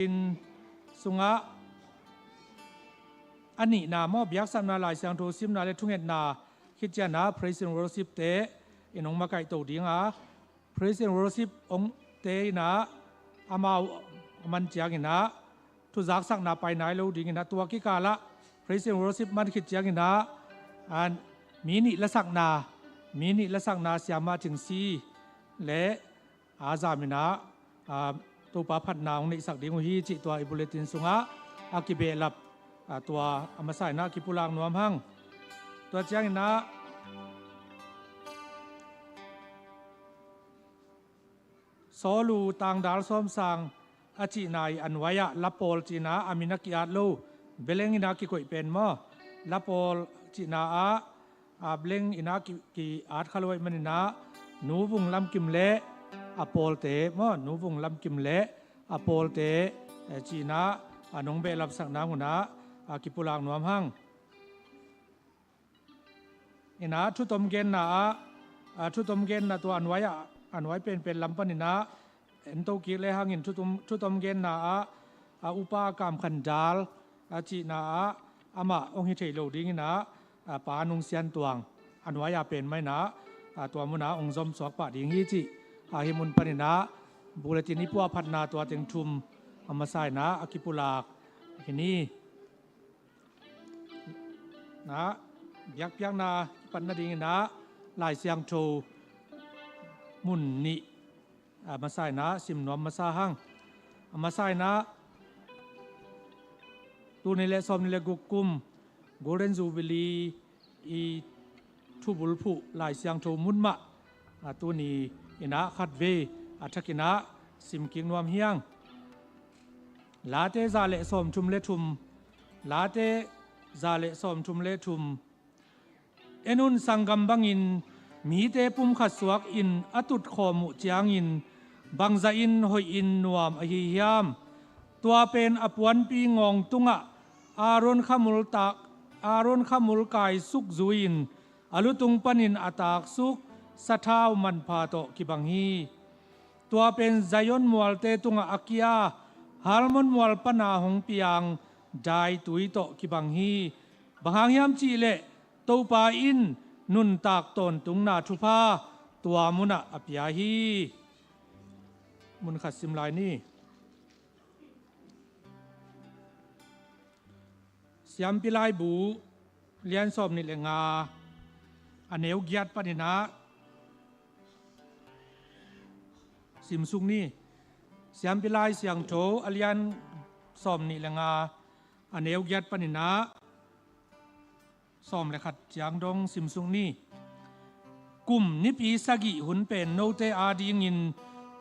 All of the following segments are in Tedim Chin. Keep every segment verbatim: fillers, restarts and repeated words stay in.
Bulletin sungah a nihna maw, biaksapna, Lai Siangtho simna le thungetna khit ciangin ah praise and worship te in hong makaih to ding a, praise and worship hong te in ah amau a man ciangin ah thuzaksakna pai nai lo dingin ah, tua kikal ah praise and worship man khit ciangin ah, a, mi nih lasakna, mi nih lasakna Siamah Thingsi le a zam in ah, a, Topa phatna hong neihsak ding uh hi cih tua i bulletin sungah a kibehlap, a, tua a masa in ah kipulak nuam hang. Tua ciangin ah Sawlu Tangdal Sawmsang a cihna i a nuai ah Lapawl cihna a min a ki-at lo, beleng in ah kikoih pen maw, Lapawl cihna ah, a, beleng in ah ki, ki-at kha lo ahih manin ah Nu Vung Lam Kim le a pawlte maw, Nu Vung Lam Kim le a pawlte, eh, cihna a nong behlapsak nang un ah, a, kipulak nuam hang. In ah thutom genna ah, a, thutom genna tua a nuai ah, a nuai penpen lam panin ah en to kik le hangin thutom, thutom genna ah, a, Upa Kam Khan Dal a cihna ah amah hong hi thei lo dingin ah, a, Pa Nung Sian Tuang a nuai ah pen mah in ah, a, tua mun ah hong zom suak pah ding hi cih, a, hih mun panin ah bulletin i puahphatna tua teng thum a masa in ah a kipulak hi ni. Na, biakpiakna kipat nadingin ah Lai Siangtho mun nih a masa in ah sim nuam masa hang. A masa in ah tul nih le sawmnih le guk kum Golden Jubilee i thubulphuh Lai Siangtho mun mah, a, tuni in ah khatvei a thakin ah sim kik nuam hi hang. Late za le sawmthum le thum, Late za le sawmthum le thum. En un, sanggam bangin mite pumkhat suakin a tutkhawm uh ciangin bangzahin hoihin nuam ahi hiam? Tua pen a puanpi ngawng tungah Aaron khamul tak, Aaron khamul kaisuk zui-in a lutung panin a taksuk sathau manpha tawh kibang hi. Tua pen Zion mualte tungah a kia, Hermon mual pana hong piang daitui tawh kibang hi. Bang hang hiam cihleh Topa in nuntak tawntungna thupha tua munah a pia hi. Mun khat sim lai ni. Siampi Laibu lian sawmnih le nga, a neu giat panin ah simsuk ni. Siampi Lai Siangtho a lian sawmnih le nga, a neu giat panin ah sawm le khat ciang dong simsuk ni. Kum nipi sagih hun pen note adingin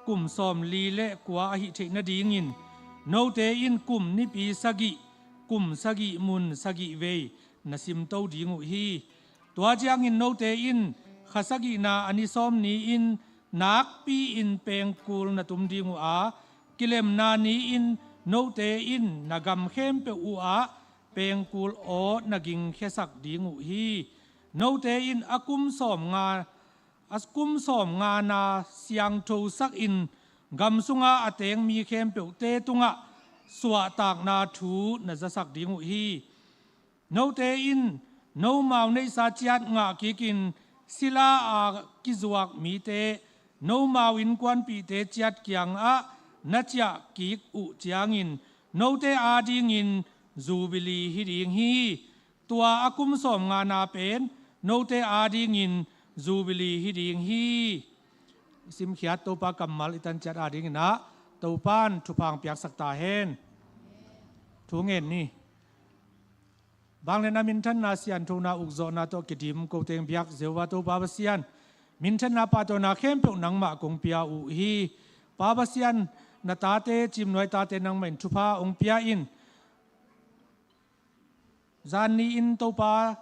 kum sawmli le kua ahih theih nadingin note in kum nipi sagih, kum sagih mun sagih vei na simto ding uh hi. Tua ciangin note in kha sagihna a ni sawm ni-in nakpi-in pengkul na tum ding uh a, kilemna ni-in note in na gam khempeuh uh ah pengkul aw na gingkhiasak ding uh hi. Note in a kum sawmnga, a kum sawmngana siangthosakin gam sunga a teng mi khempeuhte tungah suahtakna thu na zasak ding uh hi. Note in nomau neihsa ciat ngah kikin sila a kizuak mite, nomau innkuanpihte ciat kiangah na ciah kik uh ciangin note adingin Jubilee hi ding hi. Tua a kum sawmngana pen note adingin Jubilee hi ding hi. I simkhiat Topa kammal i tan ciat adingin ah Topan thupha hong piaksak ta hen. Thu ngen ni. Vanglian a minthanna, sianthona, ukzawhna tawh kidim ko teng biak Jehovah Topa Pasian, minthanna, pahtawina khempeuh nangmah kong pia uh hi. Pa Pasian, na tate, Cimnuai tate nangmah in thupha hong pia in. Zan ni-in Topa,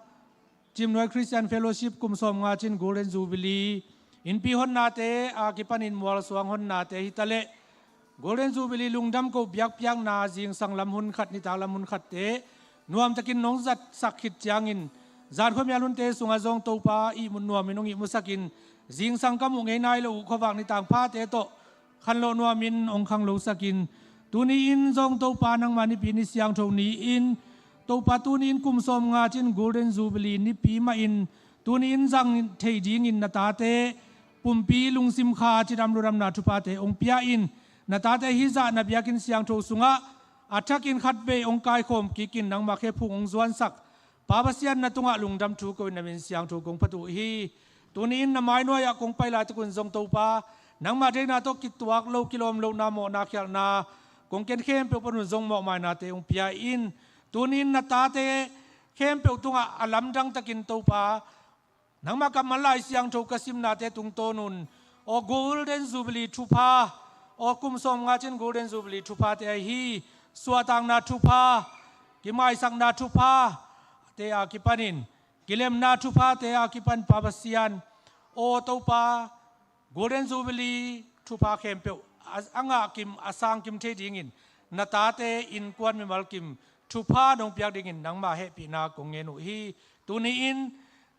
Cimnuai Christian Fellowship kum sawmnga cin Golden Jubilee, innpi honnate a kipanin mualsuang honnate hi taleh Golden Jubilee lungdam ko biakpiakna zingsang lam hun khat, nitak lam hun khatte nuamtakin nong zatsak khit ciangin, zan khuamial hunte sungah zong Topa ihmut nuamin hong ihmusakin, zingsang ka muh ngei nai lo uh khuavak nitak phate tawh khanloh nuamin hong khanglosakin, Tuni-in zong Topa nangmah Nipi ni siangtho ni-in, Topa tuni-in kum sawmnga cin Golden Jubilee nipi mahin tuni-in zang thei dingin na tate pumpi lungsim kha cidam ludamna thuphate hong pia in, na tate hih zah na biakinn siangtho sungah a thakin khatvei hong kaikhawm kikin nangmah khephung hong zuansak Pa Pasian na tungah lungdam thu ko-in na min siangtho kong phat uh hi. Tuni-in na mainuai-ah kong pai laitakun zong Topa, nangmah deihna tawh kituak lo kilawm lohna mawhna khialhna kong ken khempeuh panun zong mawhmainate hong pia in. Tuni-in na tate khempeuh tungah a lamdang takin Topa, nangmah kammal Lai Siangtho ka simnate tungtawnun aw Golden Jubilee thupha, aw kum sawmnga cin Golden Jubilee thuphate ahi suahtakna thupha, kimaisakna thuphate a kipanin, kilemna thuphate a kipan Pa Pasian, aw Topa, Golden Jubilee thupha khempeuh a, a ngah kim, a sang kim thei dingin na tate innkuan mimal kim thupha nong piak dingin nangmah hehpihna kong ngen uh hi. Tuni-in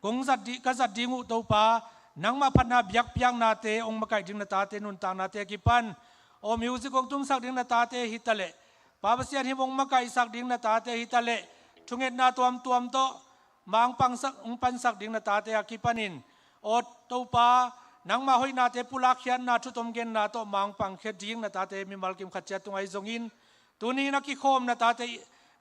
kong zat di, ka zat ding uh Topa, nangmah phatna biakpiaknate hong makaih ding na tate nuntaknate a kipan, aw music hong tumsak ding na tate hi taleh, Pa Pasian hih hong makaihsak ding na tate hi taleh, thungetna tuamtuam tawh mangpangsak, hong pansak ding na tate a kipanin, aw Topa, nangmah hoihnate pulakkhiatna thutom genna tawh mangpangkhia ding na tate mimal kim khat ciat tungah ahi zongin, tuni-in a kikhawm na tate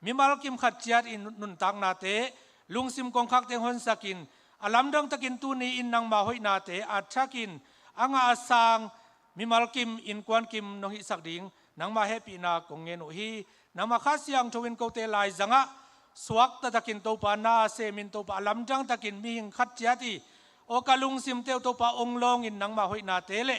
mimal kim khat ciat in nuntaknate lungsim kongkhakte hong honsakin, a lamdang takin tuni-in nangmah hoihnate a thakin a ngah a sang mimal kim innkuan kim nong hihsak ding nangmah hehpihna kong ngen uh hi. Nangmah Kha Siangtho in kote laizangah suakta takin Topa na a semin Topa a lamdang takin mihing khat ciat i aw ka lungsimte uh Topa hong lawngin nangmah hoihnate le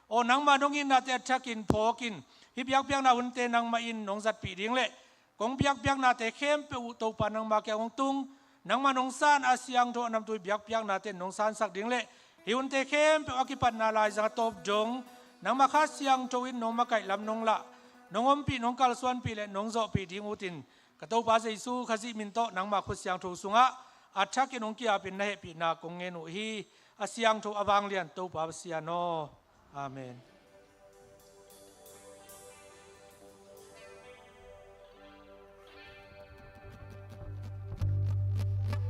aw nangmah nong itnate a thakin phawkin hih biakpiakna hunte nangmah in nong zatpih ding le kong biakpiaknate khempeuh uh Topa nangmah kiang hong tung, nangmah nong san a siangtho a namtui biakpiaknate nong sansak ding le hih hunte khempeuh a kipatna laizang a tawp dong nangmah Kha Siangtho in nong makaih lam nong lah, nong ompih, nong kalsuanpih le nong zawhpih ding utin ka Topa Jesu Khazih min tawh nangmah khut siangtho sungah a thakin hong ki-apin na hehpihna kong ngen uh hi. A siangtho a vanglian Topa Pasian aw. Amen.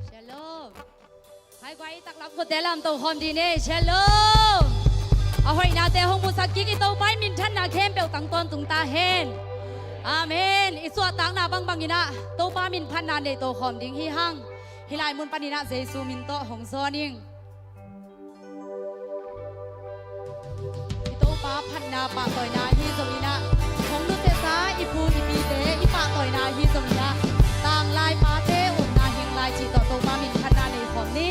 Shalom. Hai guai, taklam khut te lam to khawm dih ni. Shalom. A hoihnate hong musak kik i Topa i minthanna khempeuh tang tawntung ta hen. Amen. I suahtakna bangbang in ah Topa min phatna nei to khawm ding hi hang. Hih lai mun panin ah Jesu min tawh hong zawn ing. I Topa phatna pahtawina ahi zongin ah, hong nusiasa i pu i pite i pahtawina ahi zongin ah, tanglai pate upna hing lai cih tawh Topa min phatna nei khawm ni.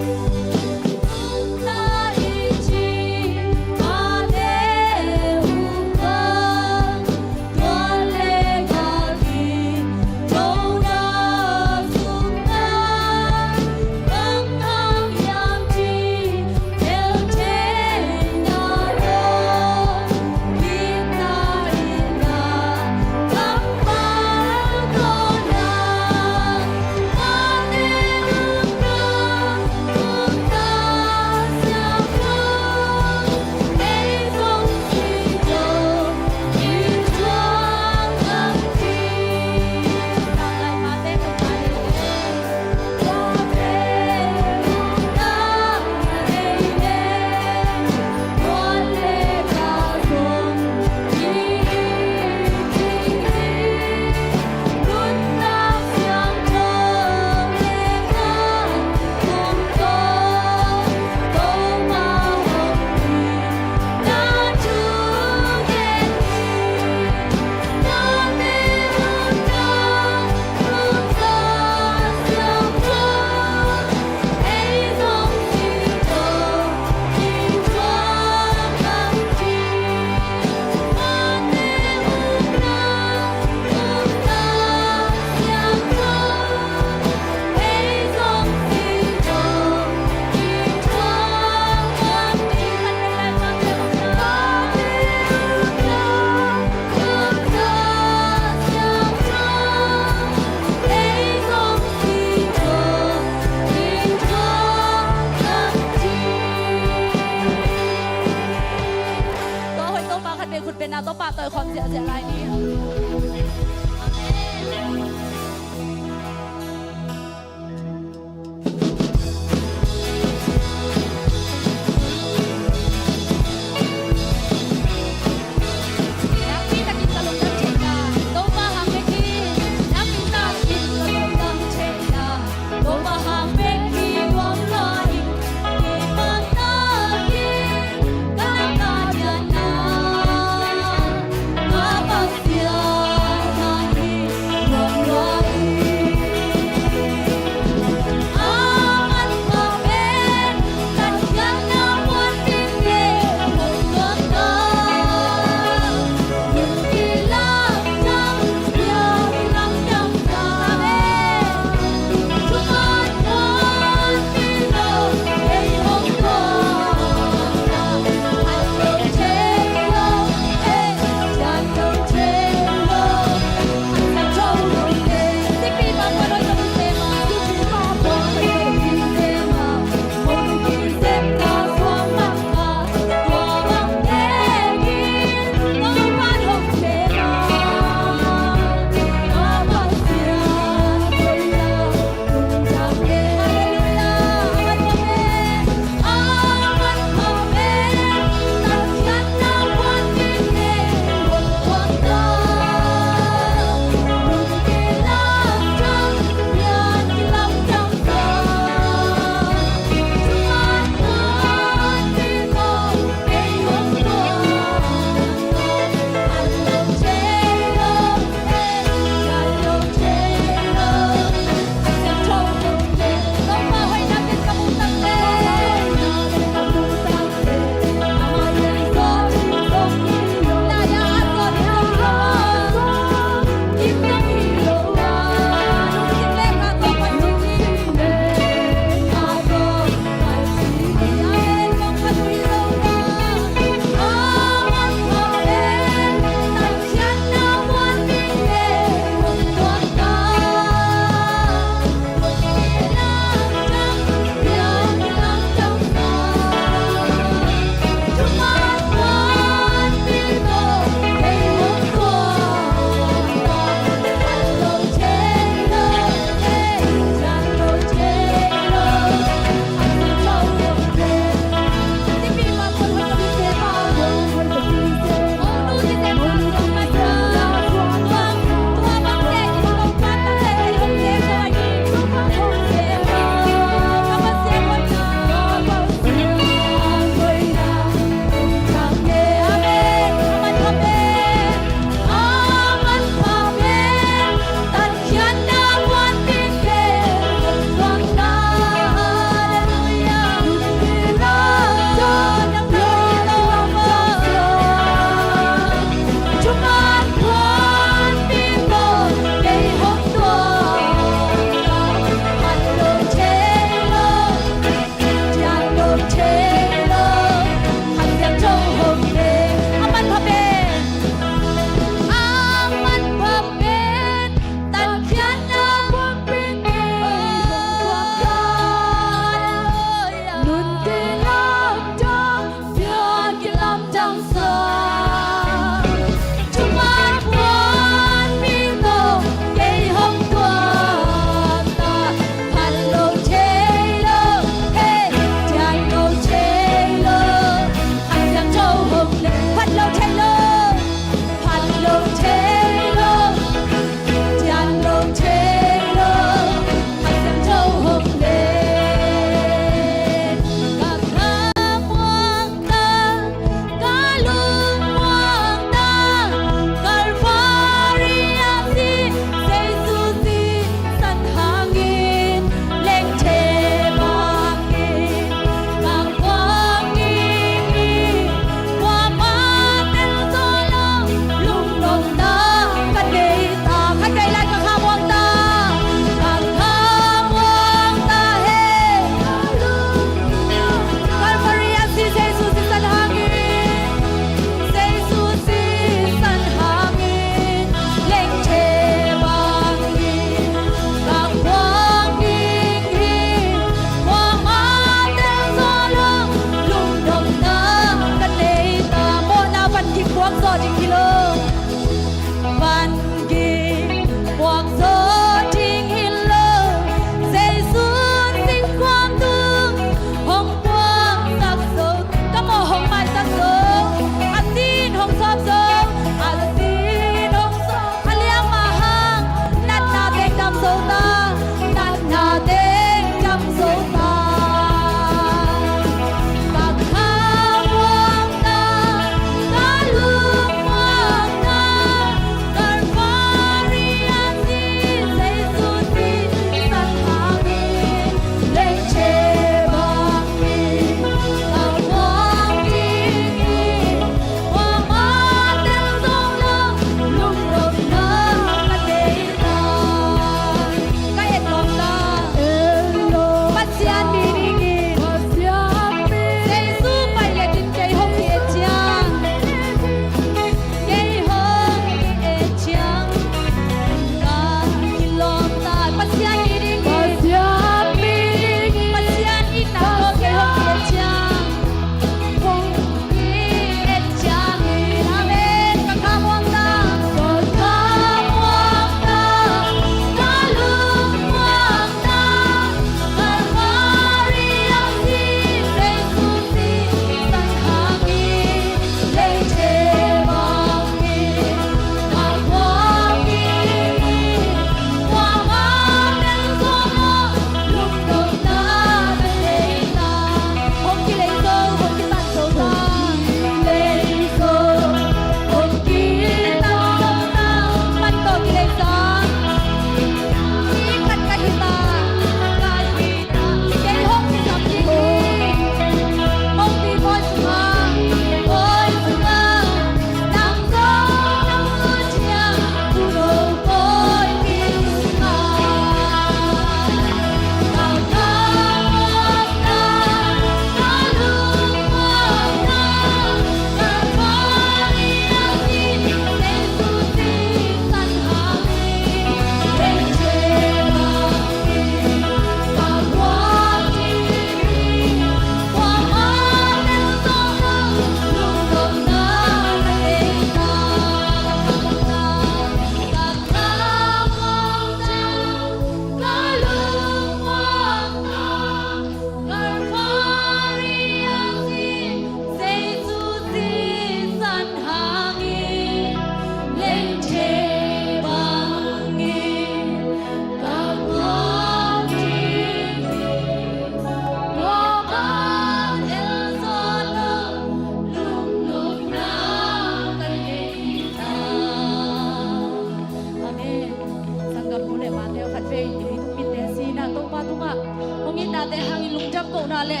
Hong itnate hangin lungdam kohna le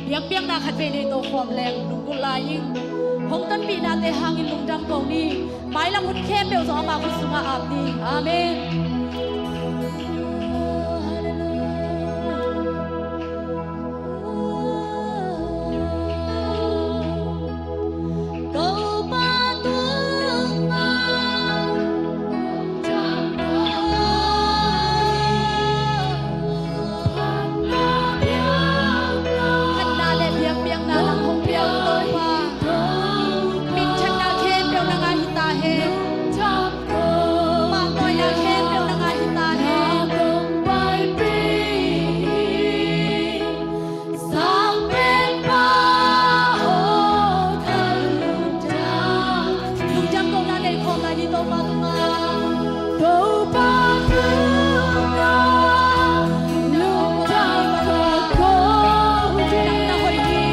biakpiakna khat vei nei to khawm leng lunggulh lai ing. Hong tonpihnate hangin lungdam ko ni. Mailam hun khempeuh zong ama khut sungah ap ni. Amen. Topa tungah phatna le biakpiakna nang hong pia uh Topa. Minthanna khempeuh nang a hi ta hen. Pahtawina khempeuh nang a hi ta hen. Sang Penpa aw ka lungdam. Lungdam kohna nei khawm lai ni Topa tungah. Topa tungah lungdam ka ko hi. Nang na hoih hi.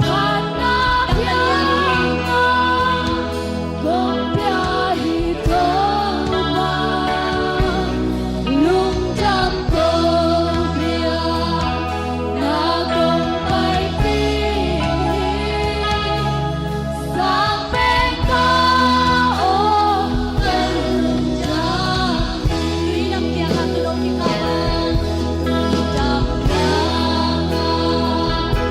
Phatna biakna kong pia hi Topa. Lungdam ko biakna kong paipih hi. Sang Penpa aw ka lungdam hi. Lungdam biakna kong pia hi.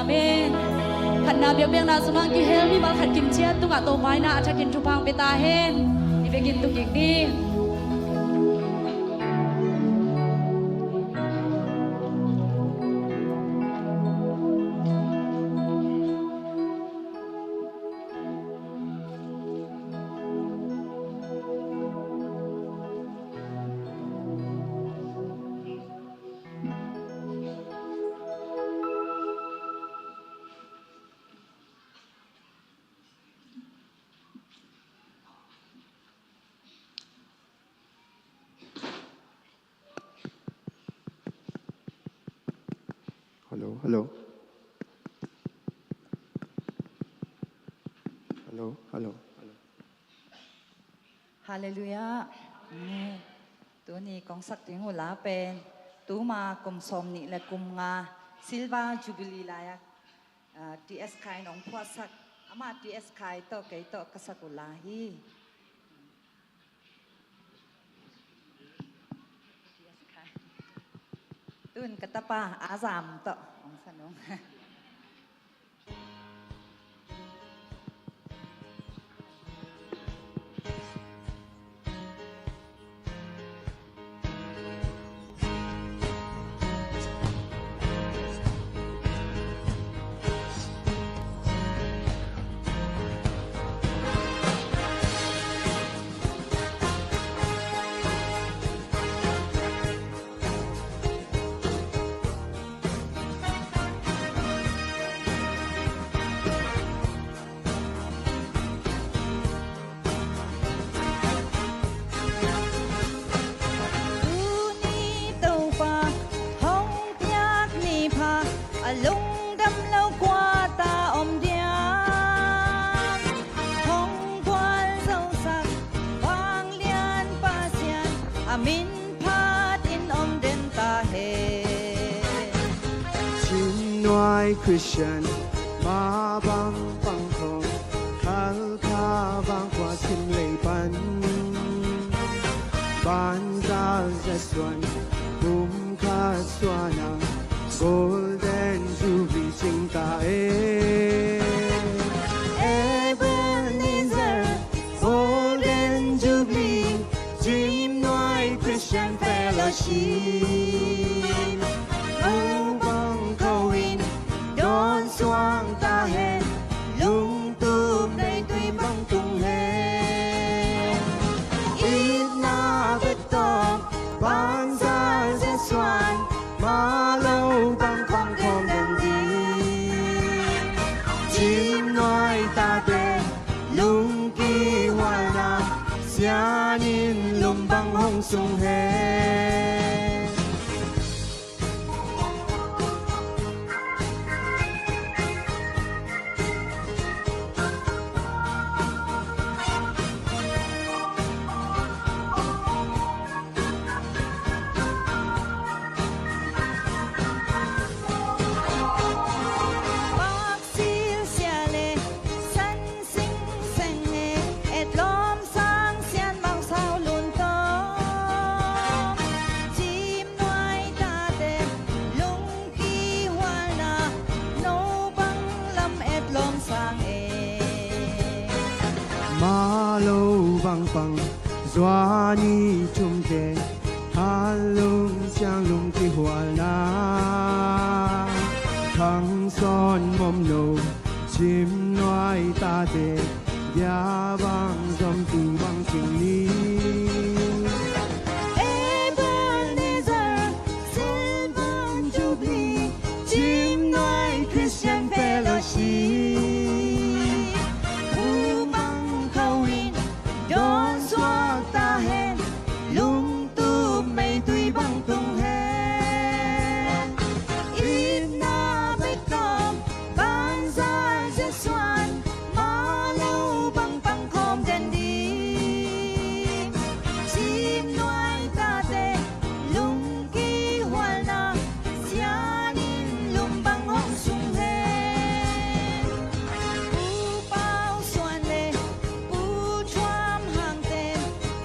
Amen. Phatna biakpiakna sungah kihel mimal khat kim ciat tungah Topa in a thakin thupha hong pia ta hen. I vekin tu kik ni. Hello, hello. Hello, hello, hello. Halleluiah. Amen. Tuni kong sak ding uh la pen tuma kum sawm nih le kum nga Silver Jubilee lai-a, ah, T S Khai in hong phuahsak, amah T S Khai tawh kei tawh ka sak uh la hi. Tun ka tapa a zam tawh hong san ung. Tuni Topa hong piak ni pha, a lungdam lo kua ta om diam? Hong gualzosak vanglian Pasian, a min phatin om den ta hen. Cimnuai Khristian mah bang pang khawng, Khalkha vangkhua sim lei pan, banzal za suan, kum khat suan a, Golden Jubilee cing ta e. Ebenezer Golden Jubilee, Cimnuai Christian Fellowship, lo bang kho in dawn suang ta hen, lungtup nei tui bang tung hen. Itna bek tawh banzal za suan, mah lo bang khawng khawm den ding. Cimnuai tate lungkikhualna, sian in lum bang hong sung hen. Silsia le san singseng e, etlawm sang sian mang sau lun tawh, Cimnuai tate lungkikhualna, no bang lam etlawm sang e. Mah lo bang pang zuani thumte, Khanlum ciang lungkikhualna, Khangsawn Mawmno, Cimnuai tate, dia bang zom tu bang cing ni. Ebenezer Silver Jubilee, Cimnuai Christian Fellowship, tu bang kho in dawn suak ta hen, lungtup nei tui bang tung hen. Itna bek tawh banzal za suan, mah lo bang pang khawm den ding. Cimnuai tate lungkikhualna, sian in lum bang hong sung hen. Pu Pau Suan le Pu Thuam Hang ten,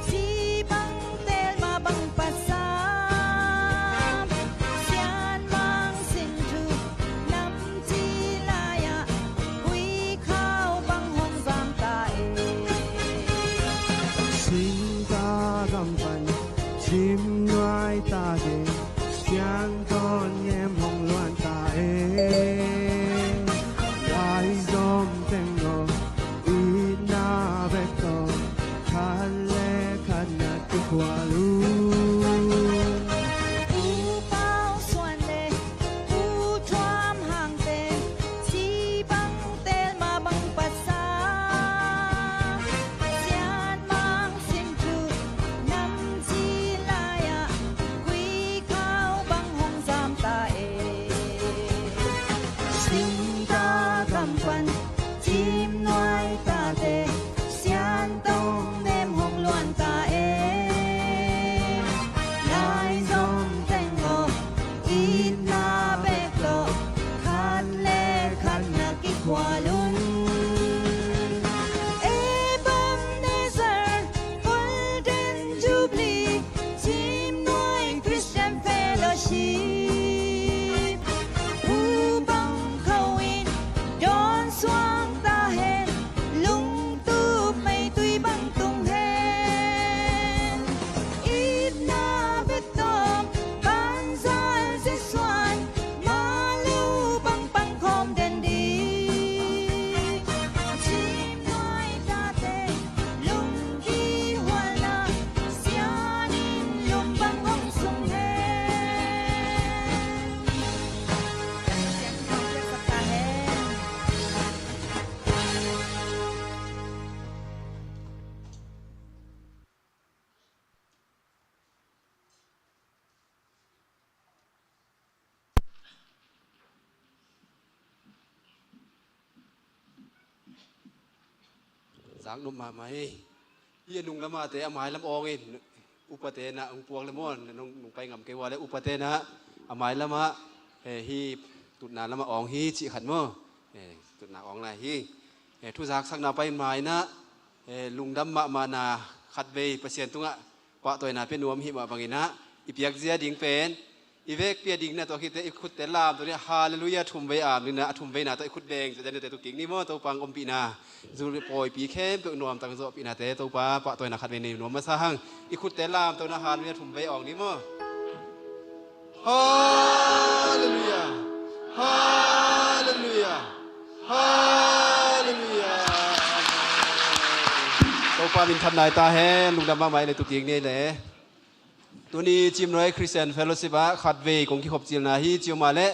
ci bang teel, mah bang pat sam, sian mang sin thu nam ci lai-ah, Gui khau bang hong zam ta e. Singta gam pan Cimnuai tate, siangtho nem hong luan ta e. Lai zom teng aw, itna bek tawh, khat le khat na kikhual un. Pu Pau Suan le Pu Thuam Hang ten, ci bang teel, mah bang pat sam, sian mang sin thu nam ci lai-ah, Gui khau bang hong zam ta e. Singta gam pan Cimnuai tate, siangtho nem hong luan ta e. Lai zom teng aw, itna bek tawh, khat le khat na kikhual un. Ebenezer Golden Jubilee, Cimnuai Christian Fellowship, Taknop mahmah hi. Hi a nung lamate a mailam awngin upate na hong puak le maw, nung, nung pai ngam kei ua le upate na a mailamah, eh, hi tutna lamah awng hi cih khat maw. Eh, tutna awng lai hi. Eh, thuzaksakna pai mainah, eh, lungdam mahmahna khatvei Pasian tungah pahtawina pia nuam hi mah banginah i piakzia ding pen i vekpi a ding na tawh khite i khutte lamto ni. Halleluiah thumvei am ding na, a thumveina tawh i khut beng zia dante tu kik ni maw. Topa hong ompihna zu pawipi khempeuh nuamtak zawhpihnate Topa pahtawina khatvei nei nuam masa hang. I khutte lamto na halleluiah thumvei awng ni maw. Halleluiah. Halleluiah. Halleluiah. Topa min thanna hi ta hen. Lungdam mahmah i le tu kik ni le. Tuni Cimnuai Christian Fellowship ah khatvei kong kikhop cilna hi ci uh mah leh,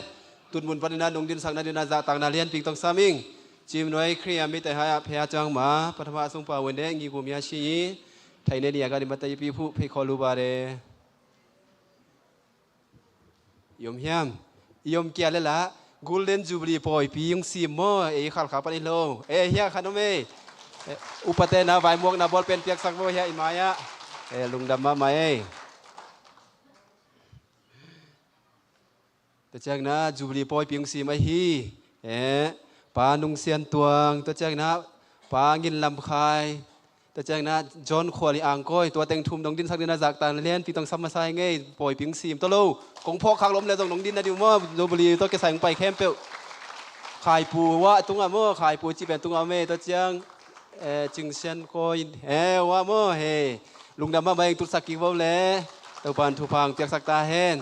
tutmun paninah nong dinsak nadinah zahtakna lianpi tong sam ing. Cimnuai Khristian mite hai ah phei a ciang ma, pathama a sungpa wende ngi gum ya shi i, thaine ni a gani mata i pi phu phei khaw lu ba de. I om hiam? I om kia le la, Golden Jubilee pawipi hong sim maw, ei khalkha pan i lo. Eh, hia khan om ei. Eh, upate na vaimuakna bawlpen piaksak maw hia i mai-ah. Eh, lungdam mahmah ei. Tua ciangna Jubilee pawipi hong sim ahi. Eh, Pa Nung Sian Tuang, tua ciangna Pa Ngin Lam Khai, tua ciangna John Khuali Angkawi, tua teng thum nong dinsak dina zaktan lianpi tong sam masa hi ngei, pawipi hong sim. Tua lo, kong phawk khak lom le zong nong din na diu maw, Jubilee tua kisai hong pai khempeuh. Khaipu wah tungah maw, Khaipu cih pen tungah maw, tua ciang, eh, Cing Sian Kawi, eh, wah maw, he. Lungdam mahmah ing, tutsak kik vo le, Topan thupha hong piaksak ta hen.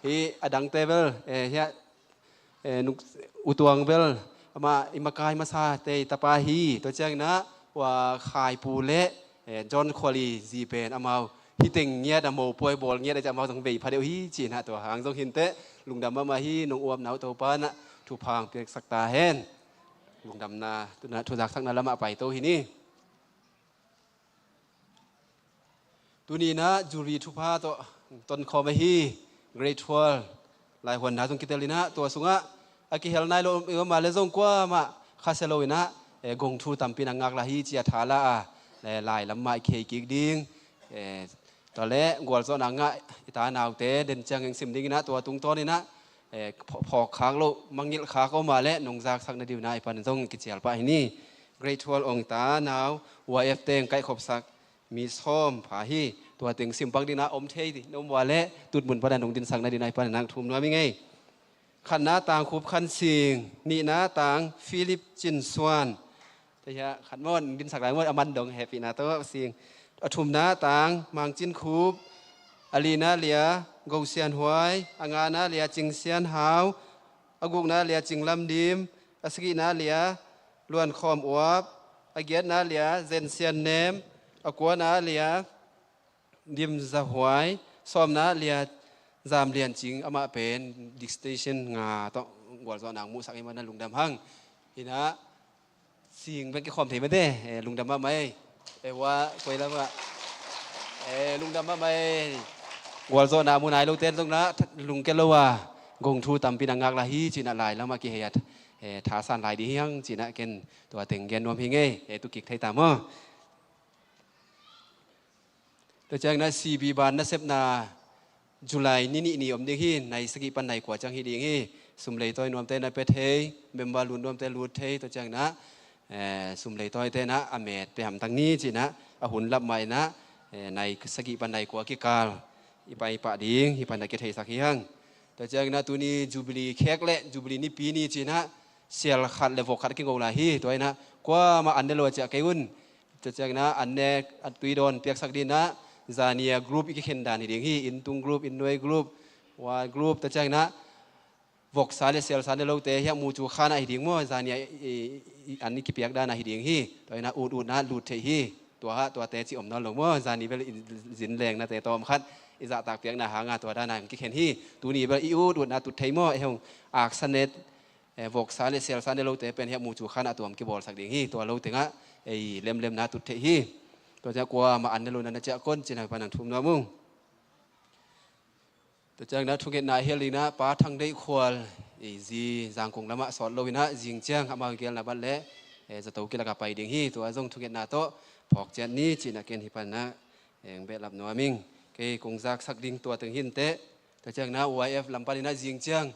Hi a dangte bel, eh, hiah, eh, nuk-, U Tuang bel, amah i makai masa tei tapa hi. Tua ciangna, ua Khaipu le, eh, John Khuali zi pen amau hi teng ngiat a mopuai bawl ngiat a ci amau zong vei pha deuh hi ci na tua hang zong hinteh lungdam mahmah hi. Nong uapna uh Topa na thupha hong piaksak ta hen. Lungdamna, tuna thuzaksakna lamah pai to hi ni. Tuni na Jubilee thupha tawh tonkhawm ahi, Grade twelve laihuanna zong kitel inah, tua sungah a kihel nai lo i om a le zong kuamah khasia lo inah, eh, gong thu tampi na ngak la hi ci a tha la a, eh, lai lam mah i khei kik ding, eh, tua le gualzawhna ngah i ta naute den ciang eng sim ding inah, tua tungtawn inah, eh, phaw-, phawk khak loh, mangngilh khak om a le nong zaksak na diu inah i pan zong kicial pah hi ni. Grade twelve ong ta nau, Y F teng kaihkhopsak mi sawm pha hi. Tua teng simpang dingna om thei ding na om ua le tutmun pana nong dinsak na dingna i pana nang thum nuam i ngei. Khatna Tang Khup Khan Sing, nihna Tang Philip Cin Suan. Tua hiah khat maw, nong dinsak lai maw, a man dong hehpihna tawh sing. A thumna Tang Mang Cin Khup, a lina lia Go Sian Huai, a ngana lia Cing Sian Hau, a gukna lia Cing Lam Dim, a sagihna lia Luan Khawm Uap, a giatna lia Zen Sian Nem, a kuana lia Dim Za Huai, sawmna lia Zam Lian Cing, amah pen distinction nga tawh gualzawhna hong muhsak i mana lungdam hang. Hinah sing bek kikhawm thei mate, eh, lungdam mahmah ei. Eh, wa, koi lamah. Eh, lungdam mahmah ei. Gualzawhna mu nai lote zong na lungke lo a, gong thu tampi na ngak la hi cinah lai lamah kihei a, eh, thasan lai ding hiang cinah ken tua teng gen nuam hi ngei, eh, tu kik thei ta maw? Tua ciangin ah C B ban nasepna July ni nih ni om ding hi, nai sagih pan nai kua ciang hi ding hi. Sum lei tawi nuamte na pia thei, member lut nuamte lut thei, tua ciangin ah, eh, sum lei tawite na a met pia hamtang ni cinah, a hun lap mah inah, eh, nai sagih pan nai kua kikal i pai pah ding, hi pan a kitheisak hi hang. Tua ciangin ah tuni Jubilee khek le Jubilee nipi ni cinah, sial khat le vok khat a kingo lai hi, tua inah, kuamah an ne lo a ciah kei un. Tua ciangin ah an ne a tui dawn piaksak dingin ah, zania group i kikhen dan hi ding hi, inntung group, innnuai group, ward group, tua ciangin ah, voksa le sialsa ne lote hiah mucu khan ah hi ding maw, zania i, i, i, an i kipiak dan ah hi ding hi, tua inah ut ut na lut theih hi, tua hah tuate ci om nawn lo maw, zani bel i zin lengnate tawm khat, i zahtak piakna hanga tua dan ah hong kikhen hi, tuni bel i ut ut na tut thei maw, e hong aksa net, eh, voksa le sialsa ne lote pen hiah mucu khan a tuam kibawlsak ding hi, tua lo tengah ei lemlemna tut theih hi. Tua ciah kuamah an ne lo na na ciah kon cinah pan ang thum nuam ung. Tua ciangin ah thungetna hel dingin ah Pa Thang Deih Khual, ei zi Zangkong lamah sawt lo inah zing ciang amau gelna bat le eh, zato kilak a pai ding hi. Tua zong thungetna tawh phawk ciat ni cihna ken hih panah, eh, behlap nuam ing. Kei kong zaksak ding tua teng hi inteh. Tua ciangin ah Y F lam panin ah zing ciang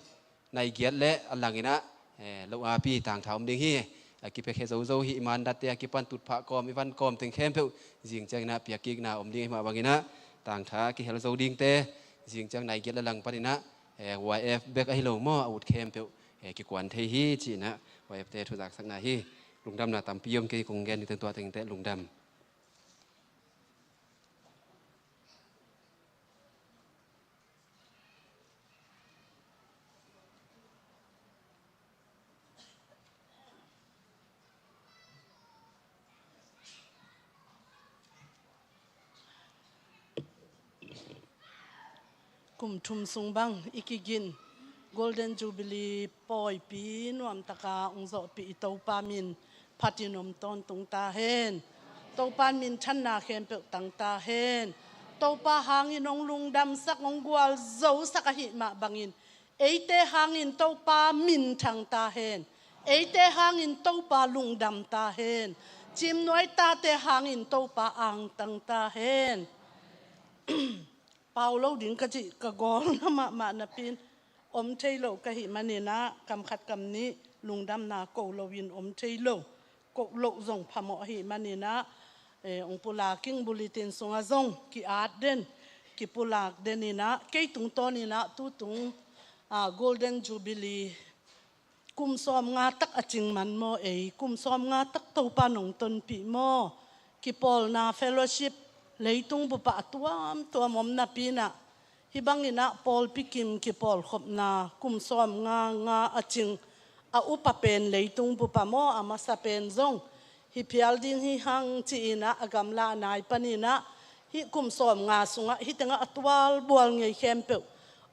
nai giat le a langin ah, eh, lo api tangtha om ding hi. A kipiakhia zozo hi. I mandatte a kipan tutphah kawm, i van kawm teng khempeuh zing ciangin ah piakkikna om ding hi. Mah bangin ah tangtha kihel zo dingte zing ciang nai giat le a lang panin ah, eh, Y F bek ahi lo maw, a ut khempeuh, eh, kikuan thei hi cihna Y F te thu zaksakna hi. Lungdamna tampi om. Kei kong gen ding teng tua teng inteh. Lungdam. Kum thum sung bang i kigin Golden Jubilee pawipi nuamtaka hong zawhpih i Topa min phatin om tawntung ta hen. Topa minthanna khempeuh tang ta hen. Topa hangin hong lungdamsak, hong gualzosak ahih mah bangin eite hangin Topa minthang ta hen. Eite hangin Topa lungdam ta hen. Cimnuai tate hangin Topa angtang ta hen. Pau lo ding ka cih ka gawlna mahmah napi-in om thei lo ka hih manin ah kam khat kam nih lungdamna ko loin om thei lo. Ko loh zong phamawh ahih manin ah, eh, hong pulak ing. Bulletin sungah zong ki-at den, kipulak den in ah, kei tungtawnin ah tutung, ah, Golden Jubilee kum sawmnga tak a cing man maw ei? Kum sawmnga tak Topa nong tonpih maw? Kipawlna fellowship leitung bupah a tuamtuam om napi-in ah, hih bangin ah pawlpi kim kipawlkhopna kum sawmnga nga a cing a upa pen leitung bupa maw, a masa pen zong hih phial ding hi hang ci-in ah a gamla a nai panin ah hih kum sawmnga sungah hih tengah a tualbual ngei khempeuh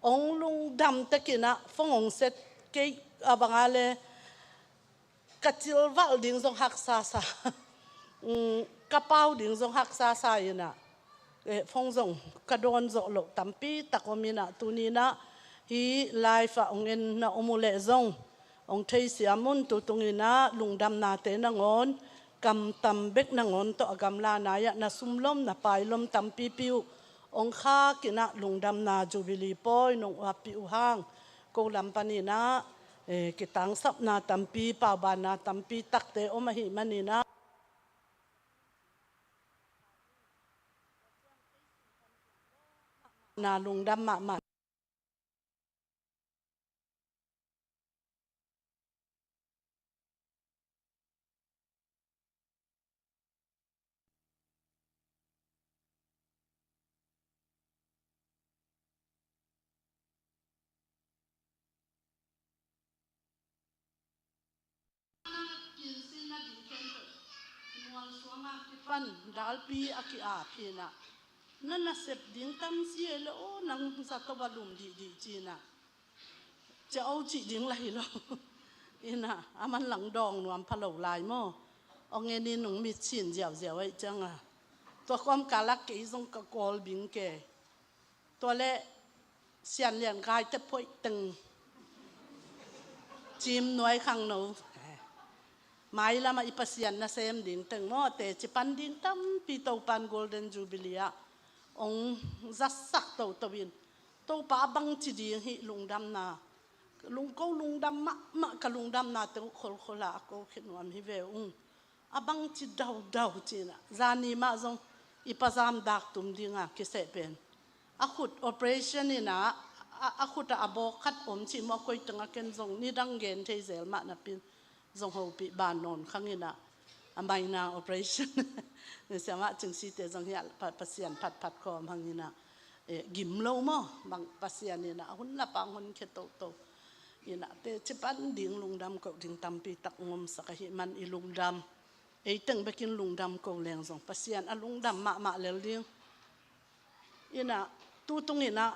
hong lungdam takin ah phone hong set. Kei a banga le ka cilvalh ding zong haksa sa, mm, ka pau ding zong haksa sa in ah, eh, phone zong ka dawn zawh loh tampi tak om in ah, tuni-in ah hih live ah hong en na om uh leh zong hong theisiam un. Tutung in ah lungdamnate nangawn, kam tam bek nangawn tawh a gamla nai-ah na sumlom na pailom tampipi uh hong khak in ah lungdamna Jubilee pawi nong uappih uh hang ko lam panin ah, eh, kitangsapna tampi, paubanna tampi takte om ahih manin ah na lungdam mahmah. Kinsinna ding khempeuh mual suanga kipan dalpi a ki-ap in ah, na nasep ding tam si e le aw, nang zato a lum dihdih ci-in ah, cia o cih ding la hi lo. In ah, a manlang dawng nuam pha lo lai maw. Ong en in, nong mit sin ziauziau ahih ciangin ah, tua kawmkal ah kei zong ka kawl bing ke. Tua leh Sianlian Gaite Phoih teng, Cimnuai khangno, mailamah i Pasian nasem ding teng maw, teci pan ding tampi Topan Golden Jubilee ah hong zatsak toto in, Topa a bangci ding hih lungdamna, lungko lungdam mahmah, ka lungdamna teng uh kholkhol a ko khia nuam hi ve ung. A bangci daudau ci-in ah, zani mah zong i pazam dak tum ding a kiseh pen, a khut operation in ah, a, a khut ah a bawk khat om cih maw, a koiteng ah, ken zong nidang gen thei zel mah napi-in zong hopih ban nawn khang in ah, a minor operation. Siamah Cing Site zong hiah Pa, Pasian phatphat kawm hang in ah, eh, gim lo maw, bang Pasian in ah a hun lapa hong honkhia toto in ah, teci pan ding lungdam koh ding tampi tak hong omsak ahih man i lungdam, ei teng bekin lungdam ko leng zong Pasian a lungdam mahmah lel ding. In ah, tutung in ah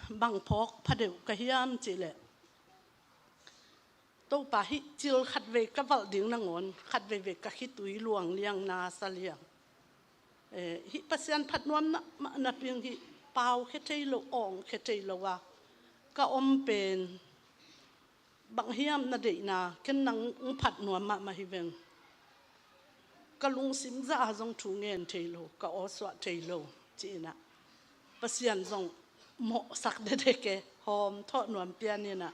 bang phawk phadeuh ka hiam cih leh, Topa, hih cil khatvei ka valh ding nangawn, khatveivei ka khitui luang liang, na sa liang. Eh, hih Pasian phatnuam mahmah napi-in hih pau khia thei lo, awng khia thei lo a ka om pen, bang hiam na deihna, ken nang hong phatnuam mahmah hi veng. ka lungsim zah zong thu ngen thei lo, ka aw suah thei lo, ci-in ah Pasian zong mawhsak dedek e, hawm thawh nuam pian in ah.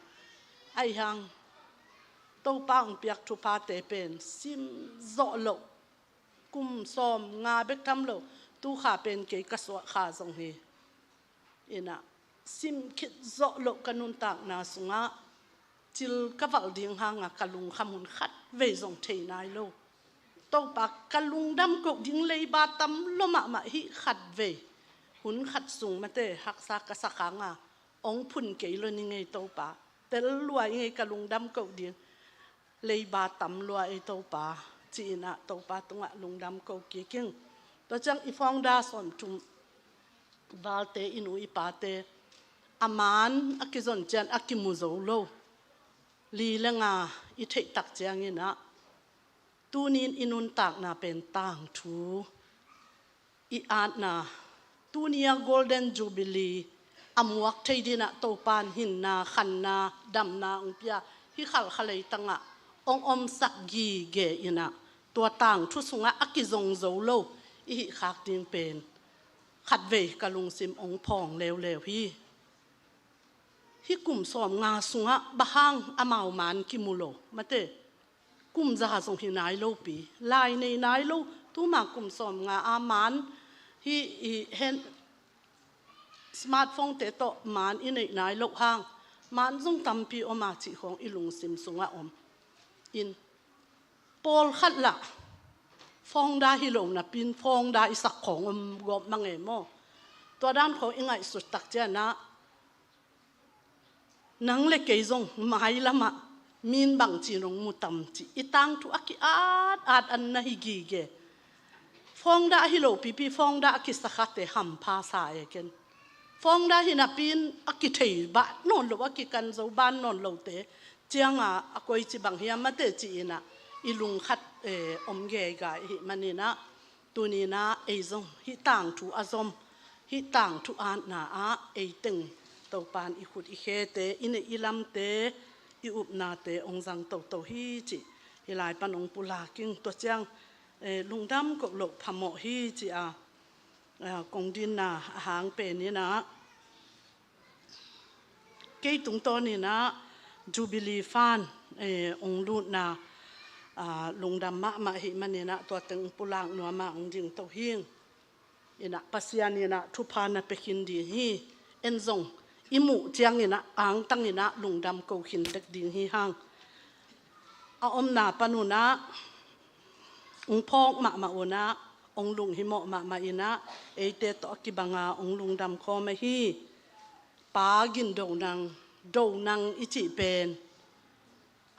Ahi hang Topa hong piak thuphate pen sim zawh loh, kum sawm nga bek tham lo, tu kha pen kei ka suah kha zong hi. In ah, sim khit zawh loh ka nuntakna sungah cil ka valh ding hangah ka lungkham hun khat vei zong thei nai lo. Topa, ka lungdam koh ding leiba tam lua mahmah hi, khat vei hun khat sung mate haksa ka sak hangah hong phun kei lo ning ei Topa, tel lua ing ei ka lungdam koh ding leiba tam lua ei Topa, ci-in ah Topa tungah lungdam ko kik ing. Tua ciang i founder sawmthum valte, i nu i pate a maan a kizon ciang a kimu zo lo li le nga i theih tak ciangin ah, tuni-in i nuntakna pen tangthu, i atna, tuni-a Golden Jubilee a muak thei dingin ah Topa'n hinna, khanna, damna hong pia, hih khalkha leitangah hong omsak gige in ah, tua tangthu sungah a kizong zo lo i hih khak ding pen khat vei ka lungsim hong phawng leuleu hi. Hih kum sawm nga sungah bang hang amau maan kimu lo mate, kum za zong hi nai lo pi, lai nei nai lo, tuma kum sawm nga a maan hi, hi hen, smartphone te tawh maan i neih nai loh hang, maan zong tampi om a cih khawng i lungsim sungah om. In, pawlkhat lah founder hi lo napi-in founder i sak khawng om gawp mang e maw? Tua dan khawng i ngaihsut tak ciangin ah, nang le kei zong mailamah mi'n bangci nong mu tam cih i tangthu a ki-at at an na hi gige. Founder a hi lo pipi, founder a kisa khate hampha sa e ken. Founder hi napi-in a kithei ban nawn lo, a kikan zo ban nawn lote ciangah a koici bang hiam mate ci-in ah i lungkhat, eh, om geigai ahih manin ah, tuni-in ah ei zong hih tangthu a zom, hih tangthu atna ah ei teng Topa'n i khut i khete, i neih i lamte, i upnate hong zang toto hi cih hih lai pan hong pulak ing. Tua ciang, eh, lungdam koh loh phamawh hi ci-a, eh, kong dinna a hang pen in ah, kei tungtawnin ah Jubilee Fund, eh, hong lutna, ah, lungdam mahmah ahih manin ah tua teng pulak nuam a hong ding to hing. In ah Pasian in ah thupha na pia khin ding hi. En zong i muh ciangin ah angtangin ah lungdam ko khin tek ding hi hang. A omna pan un ah hong phawk mahmah un ah, hong lunghimawh mahmah in ah, eite tawh a kibang a hong lungdam khawm ahi. Pa Gin Do Nang, Do Nang i cih pen,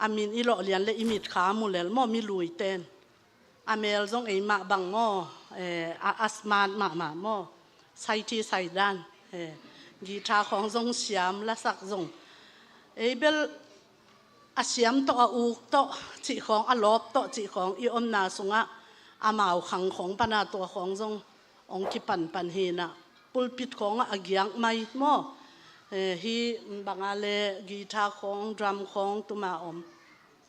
a min i lawh lian le i mitkha mu lel maw, mi luiten. A mel zong ei mah bang maw, eh, a, a smart mahmah maw, saiti saidan, eh, guitar khawng zong siam, lasak zong. Ei bel a siam tawh, a uk tawh cih khawng, a lawp tawh cih khawng i omna sungah amau khang khawng pan a tua khawng zong hong kipanpan hi in ah, pulpit khawngah a giak mai maw? Eh, hih bang a le guitar khawng, drum khawng tuma om.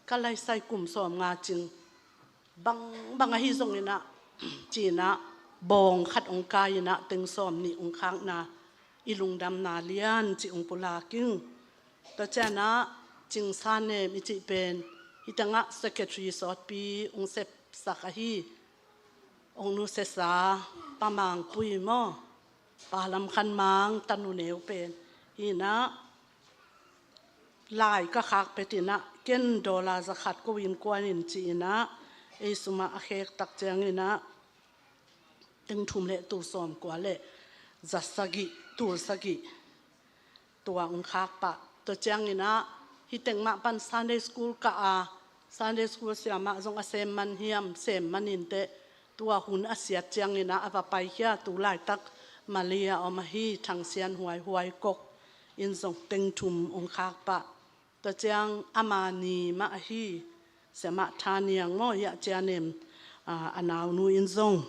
Ka laisai kum sawm nga cing, bang, bang ahi zongin ah, ci-in ah, bawng khat hong kai in ah, teng sawm nih hong khakna, i lungdamna lian cih hong pulak ing. Tua ciang ah, Cing Sa Nem i cih pen, hih tengah secretary sawtpi hong sepsak ahi, hong nusiasa Pa Mang Pui maw, Pa Lam Khan Mang tanu neu pen hi in ah, lai ka khak phet in ah, ken dollar za khat ko innkuan in ci-in ah, ei sum ah a khek tak ciangin ah, teng thum le tul sawm kua le za sagih, tul sagih, tua hong khak pah. Tua ciangin ah, hih teng mah pan Sunday school kah a, Sunday school siamah zong a sem man hiam, sem man in teh, tua hun a siat ciangin ah a va paikhia, tu laitak Malay a om ahi Thang Sian Huai, Huai Kok in zong teng thum hong khak pah. Tua ciang ama ni mah ahi, Siamah Tha Niang maw, hiah Cia Nem, ah, a naunu in zong,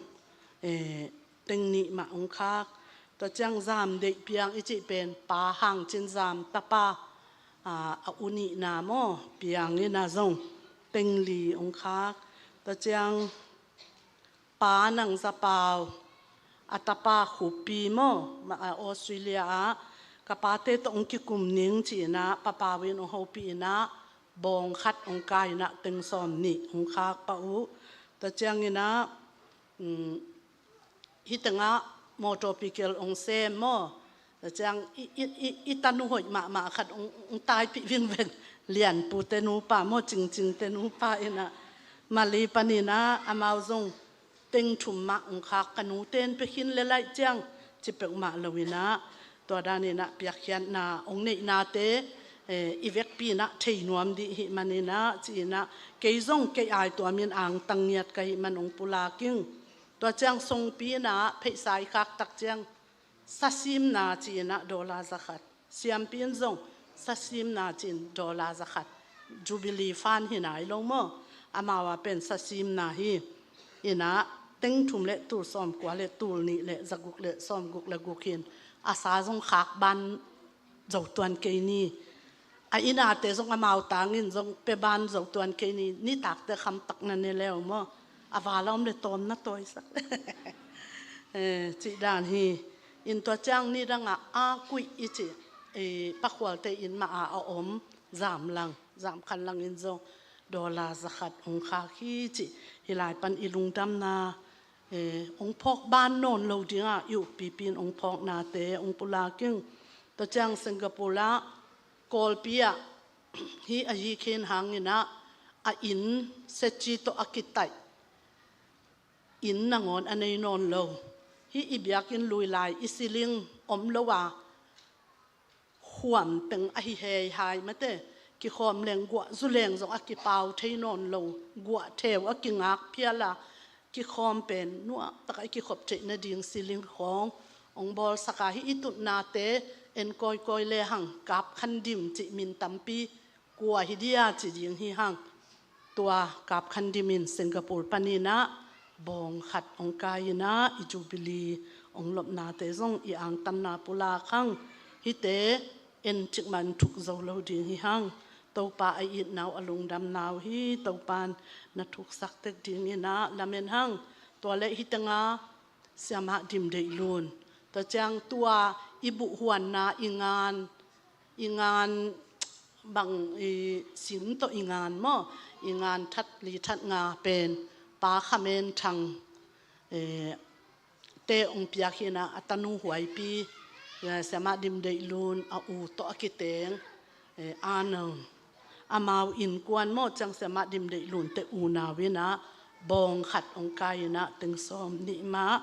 eh, teng nih mah hong khak. Tua ciang Zam Deih Piang i cih pen, Pa Hang Cin Zam tapa, ah, a u nihna maw, Piang in ah zong teng li hong khak. Tua ciang Pa Nang Za Pau, a tapa Khup Pi maw, ma-, a, Australia ah ka pate tawh hong kikum ning ci-in ah Pa Pau in hong hopih in ah bawng khat hong kai in ah teng sawm nih hong khak pah uh. Tua ciangin ah, um, hih tengah motor pikel hong sem maw? Tua ciang i, i, i, i tanu hoih mahmah khat hong, hong taipih vingveng, Lianpu te nupa maw, Cingcing te nupa in ah Mali panin ah amau zong teng thum mah hong khak, ka nu ten pia khin le laih ciang ci peuhmah lo in ah, tua dan in ah piakkhiatna hong neihnate, eh, i vekpi in ah thei nuam dih hih manin ah ci-in ah, kei zong kei ai tuamin angtang ngiat ka hih man hong pulak ing. Tua ciang songpi in ah pheisa i khak tak ciang sasimna ci-in ah dollar za khat. Siampi in zong sasimna ci-in dollar za khat. Jubilee fund hi nai lo maw? Amau a pen sasimna hi. In ah teng thum le tul sawm kua le tul nih le za guk le sawm guk le guk hi in, a sa zong khak ban zo tuan kei ni. A innate zong amau tangin zong pia ban zo tuan kei ni, nitakte kham tak na ne leu maw? A val a om le tawm na tawisak. Eh, cih dan hi. In tua ciang nidang ah a kuih i cih, eh, Pa Khualte inn mah a a om Zamlang, Zamkhanlang in zong dollar za khat hong khak hi cih, hih lai pan i lungdamna, eh, hong phawk ban nawn lo ding ah i ukpipi in hong phawknate hong pulak ing. Tua ciang Singapore ah Kawlpi ah hih a yikhin hangin ah a inn sechi tawh a kitaih inn nangawn a nei nawn lo. Hih i biakinn lui lai i ceiling om lo a, khuam teng ahi hei hai mate, kikhawm leng guah zu leng zong a kipau thei nawn lo, guah theu a kingak phial a, kikhawm pen nuam tak a i kikhop theih nading ceiling khawng hong bawlsak a, hih i tutnate en kawikawi lehang Kap Khan Dim cih min tampi kua hi dia ci ding hi hang. Tua Kap Khan Dim in Singapore panin ah bawng khat hong kai in ah i Jubilee hong lopnate zong i angtanna pulak hang. Hihte en cikmah in thuk zo lo ding hi hang. Topa a itna uh a lungdamna uh hi, Topa in na thuksak tek dingin ah lamen hang. Tua leh hih tengah Siamah Dim Deih Lun, tua ciang tua i buh huanna i ngan, i ngan bang i sim tawh i ngan maw, i ngan that li that nga pen Pa Kham En Thang, eh, te hong piak hi in ah a tanu huaipi, eh, Siamah Dim Deih Lun a u tawh a kiteng, eh, Anang, amau innkuan maw, ciang Siamah Dim Deih Lun te unau in ah bawng khat hong kai in ah teng sawm nih mah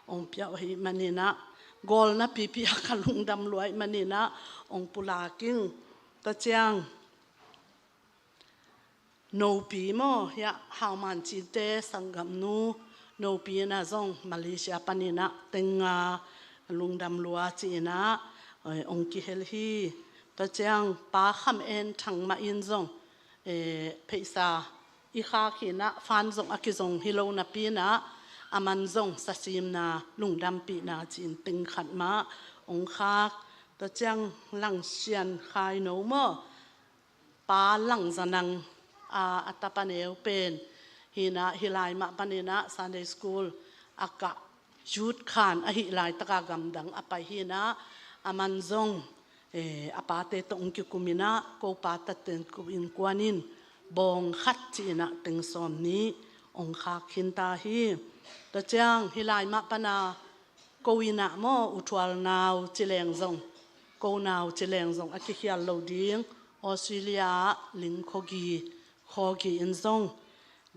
hong pia uh ahih manin ah, gawlna pipi a ka lungdam lua ahih manin ah hong pulak ing. Tua ciang Nopi maw, hiah Hau Man Cin te sanggamnu Nopi in ah zong Malaysia panin ah teng nga lungdam lua ci-in ah, eh, hong kihel hi. Tua ciang Pa Kham En Thang mah in zong, eh, pheisa i khak hi in ah, fund zong a kizong hi lo napi in ah, aman zong sasimna lungdampihna ci-in teng khat mah hong khak. Tua ciang Lang Sian Khai No maw, Pa Lang Za Nang, a, a tapa neu pen hi in ah, hih lai mah panin ah Sunday school a kah, youth khan ahih laitaka gamdang a pai hi in ah, aman zong, eh, a pate tawh hong kikum in ah, ko pa taten kup innkuan in bawng khat ci-in ah teng sawm nih hong khak khin ta hi. Tua ciang hih lai mah pan a ko inn ah maw, U Thual nau ci leng zong, ko nau ci leng zong a kikhial lo ding, Australia ah Ling Khaw Gi, Khaw Gi in zong,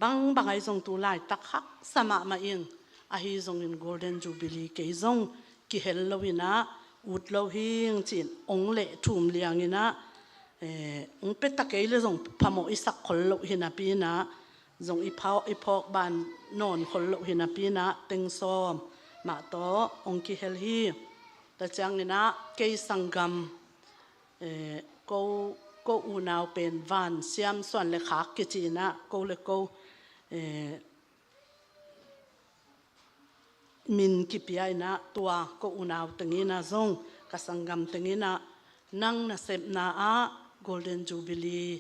bangbang ahi zong tu laitak haksa mahmah ing, ahi zongin Golden Jubilee kei zong kihel lo in ah, ut lo hing ci-in hong leh thum liang in ah, eh, hong pia ta kei leh zong phamawh i sak khol loh hi napi in ah, zong i phawk, i phawk ban nawn khol loh hi napi in ah teng sawm mah tawh hong kihel hi. Tua ciangin ah kei sanggam, eh, ko, ko unau pen Van Siam Suan le Khak kici in ah, ko le ko, eh, min kipia in ah, tua ko unau teng in ah zong, ka sanggam teng in ah, nang nasepna ah Golden Jubilee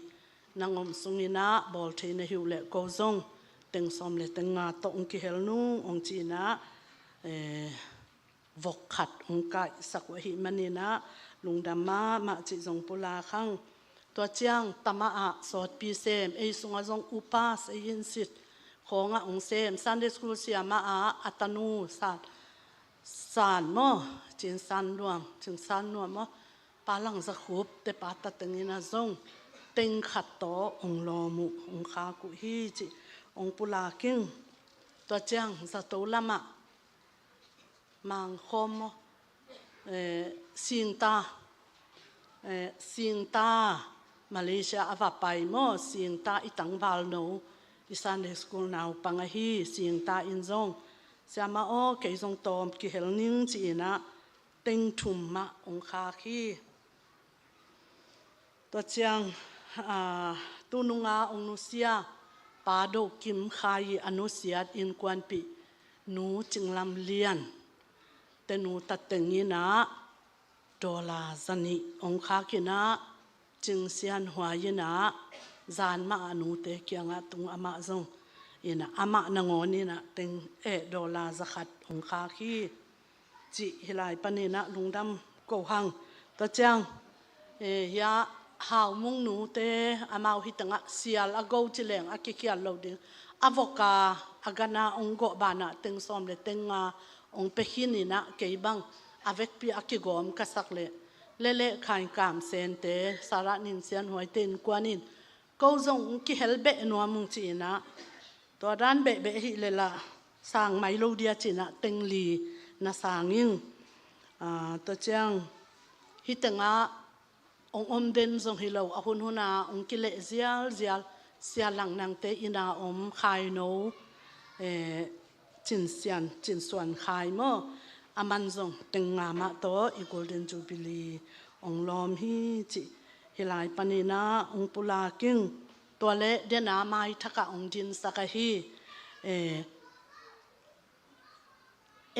nang om sungin ah bawl thei na hi uh leh ko zong teng sawm le teng nga tawh hong kihel nung hong ci-in ah, eh, vok khat hong kaihsak uh ahih manin ah lungdam mahmah cih zong pulak hang. Tua ciang tama ah sawtpi sem, ei sungah zong upas, ei innsit khawngah hong sem, Sunday school siamah ah a tanu San, San maw, Cin San Luang, Cin San Luang maw, Pa Lang Za Khup te pa ta teng in ah zong teng khat tawh hong lawm uh, hong khak uh hi cih hong pulak ing. Tua ciang zato lamah Mangkhawm maw, eh, Singta, eh, Singta, Malaysia a va pai maw, Singta i tangvalno, i Sunday school naupang ahi Singta in zong, "Siamah aw, kei zong tawm kihel ning," ci-in ah teng thum mah hong khak hi. Tua ciang, ah, tu nunga hong nusia Pa Do Kim Khai a nusiat innkuanpih Nu Cing Lam Lian te nu ta teng in ah dollar za nih hong khak in ah, Cing Sian Huai in ah zan mah a nute kiangah tung, amah zong in ah, amah nangawn in ah teng, eh, dollar za khat hong khak hi cih hih lai panin ah lungdam ko hang. Tua ciang, eh, hia Hau Mung nute, amau hih tengah sial a go ci leng a kikhial lo ding, a vok a, a gan a hong gawh banah teng sawm le teng nga hong pia khin in ah, kei bang a vekpi a kigawm ka sak leh, Lele Khai Kam Sente, Sarah Nin Sian Huai te innkuan in, "Ko zong kihel beh nuam ung," ci-in ah, "Tua dan behbeh hi leh lah sang mai lo dia," ci-in ah teng li na sang ing. Ah, tua ciang hih tengah hong om den zong hi lo, a hunhun ah hong kileh zialzial Sia Lang Nang te inn a om Khaino, eh, Cin Sian, Cin Suan Khai maw, aman zong teng nga mah tawh i Golden Jubilee hong lawm hi cih hih lai panin ah hong pulak ing. Tua leh den a maithak ah hong dinsak ahi, eh,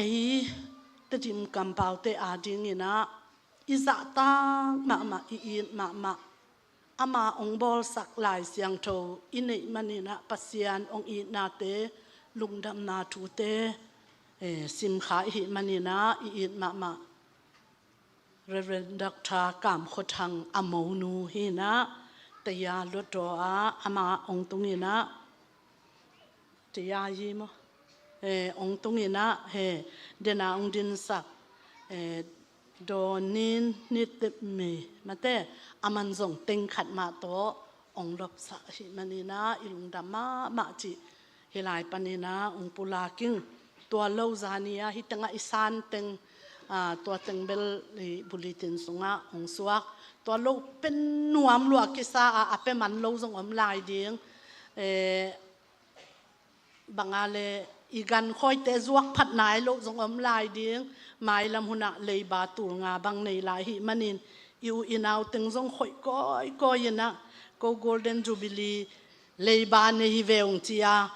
ei Tedim kampaute ading in ah i zahtak mahmah, i it mahmah, ama hong bawlsak Lai Siangtho i neih manin ah Pasian hong itnate, lungdamna thute, eh, simkha i hih manin ah i it mahmah Reverend Doctor Kam Khua Thang a monu hi in ah, Taya Luatdaw ah amah hong tung in ah, Taya Yi maw, eh, hong tung in ah, he, den a hong dinsak, eh, Daw Nin Nit Tep Mei mate, aman zong teng khat mah tawh hong lawpsak ahih manin ah i lungdam mahmah cih hih lai panin ah hong pulak ing. Tua lo zani ah hih tengah i san teng, ah, tua teng bel i bulletin sungah hong suak. Tua lo pen nuam lua kisa a, a pia man lo zong om lai ding. Eh, bang a leh i gankhawite zuak phat nai lo zong om lai ding. Mailam hun ah leiba tul nga bang nei lai ahih manin i u i nau teng zong khoih kawikawi in ah, ko Golden Jubilee leiba nei hi ve ung ci a,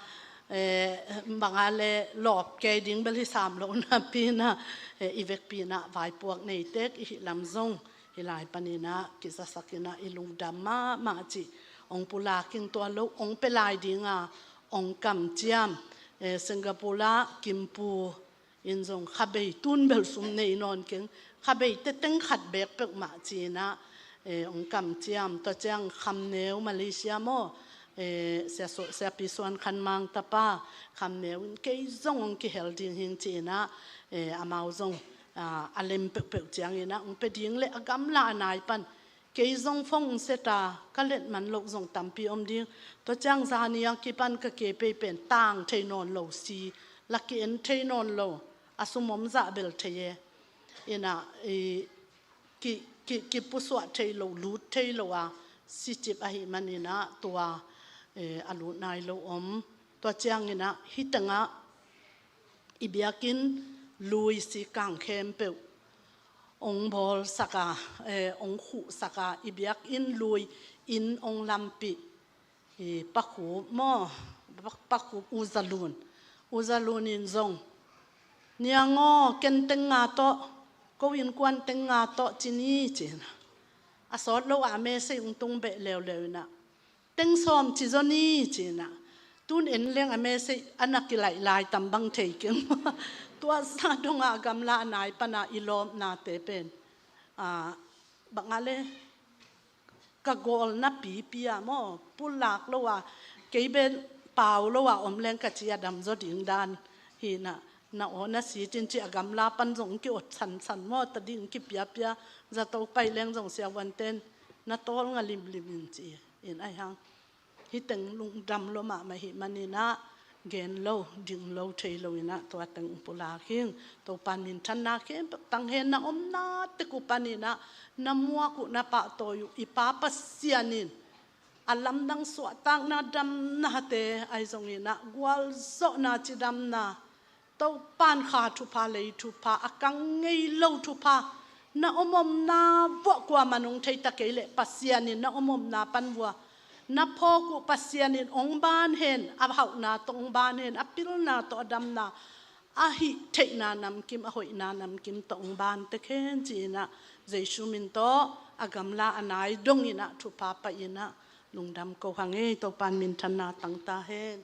eh, bang a leh lawp kei ding bel hi sam lo napi in ah, eh, i vekpi in ah vaipuak nei tek i hih lam zong hih lai panin ah kizasak in ah i lungdam mahmah cih hong pulak ing. Tua lo hong pia lai ding a hong kamciam, eh, Singapore ah Kimpu in zong khabei, tun bel sum nei nawn keng, khabeite teng khat beek peuhmah ci-in ah, eh, hong kamciam. Tua ciang Khamneu, Malaysia maw, eh, Sia Su-, Siapi Suan Khan Mang tapa Khamneu in kei zong hong kihel ding hing ci-in ah, eh, amau zong, ah, a lem peuhpeuh ciangin ah hong pia ding leh a gamla a nai pan kei zong phone set a ka let man loh zong tampi om ding. Tua ciang zani a kipan ka ke pei pen tang thei nawn lo si, la ki-en thei nawn lo, a sum om zah bel thei e. In ah, i, ki, ki, kipusuah thei lo, lut thei lo a si cip ahih manin ah tua, eh, a lut nai lo om. Tua ciangin ah hih tengah i biakinn lui si kang khempeuh hong bawlsak a, eh, hong khuhsak a, i biakinn lui inn hong lampih, eh, Pa Khup maw, Pa, Pa Khup, U Za Lun, U Za Lun in zong, "Niang aw, ken teng nga tawh, ko innkuan teng nga tawh ci ni," ci-in ah, a sawt lo ah message hong tung beh leuleu in ah, "Teng sawm ci zaw ni," ci-in ah, Tun en leng a message a na kilaih lai tam bang thei keng. Tua sa dong a gamla a nai pana i lawpnate pen, a, bang a le ka gawlna pipi a maw, pulak lo a, kei bel pau lo a om leng ka ci a damzaw ding dan hi na, na aw na si tin ci a gamla pan zong ki ot sansan maw, ta ding ki piapia, zato pai leng zong siavuanten na tawlnga limlim in ci in ai hang. Hih teng lungdam lo mahmah hih manin ah, gen lo, ding lo, thei lo in ah, tua teng pulak hing. Topan minthanna khempeuh tang hen, na omna tek uh panin ah, na muak uh, na pahtawi uh, i Pa Pasian in a lamdang suahtakna damnate ahi zongin ah, gualzawhna cidamna, Topan kha thupha, lei thupha, a kang ngei lo thupha, na omomna vuah kuaman hong thei ta kei leh Pasian in na omomna pan vua na phawk uh Pasian in hong ban hen, a hauhna tawh hong ban hen, a pilna tawh a damna, a hih theihna namkim, a hoihna namkim tawh hong ban tek hen ci-in ah, Jesu min tawh a gamla a nai dongin ah thupha pai-in ah lungdam ko hang ei. Topan minthanna tang ta hen.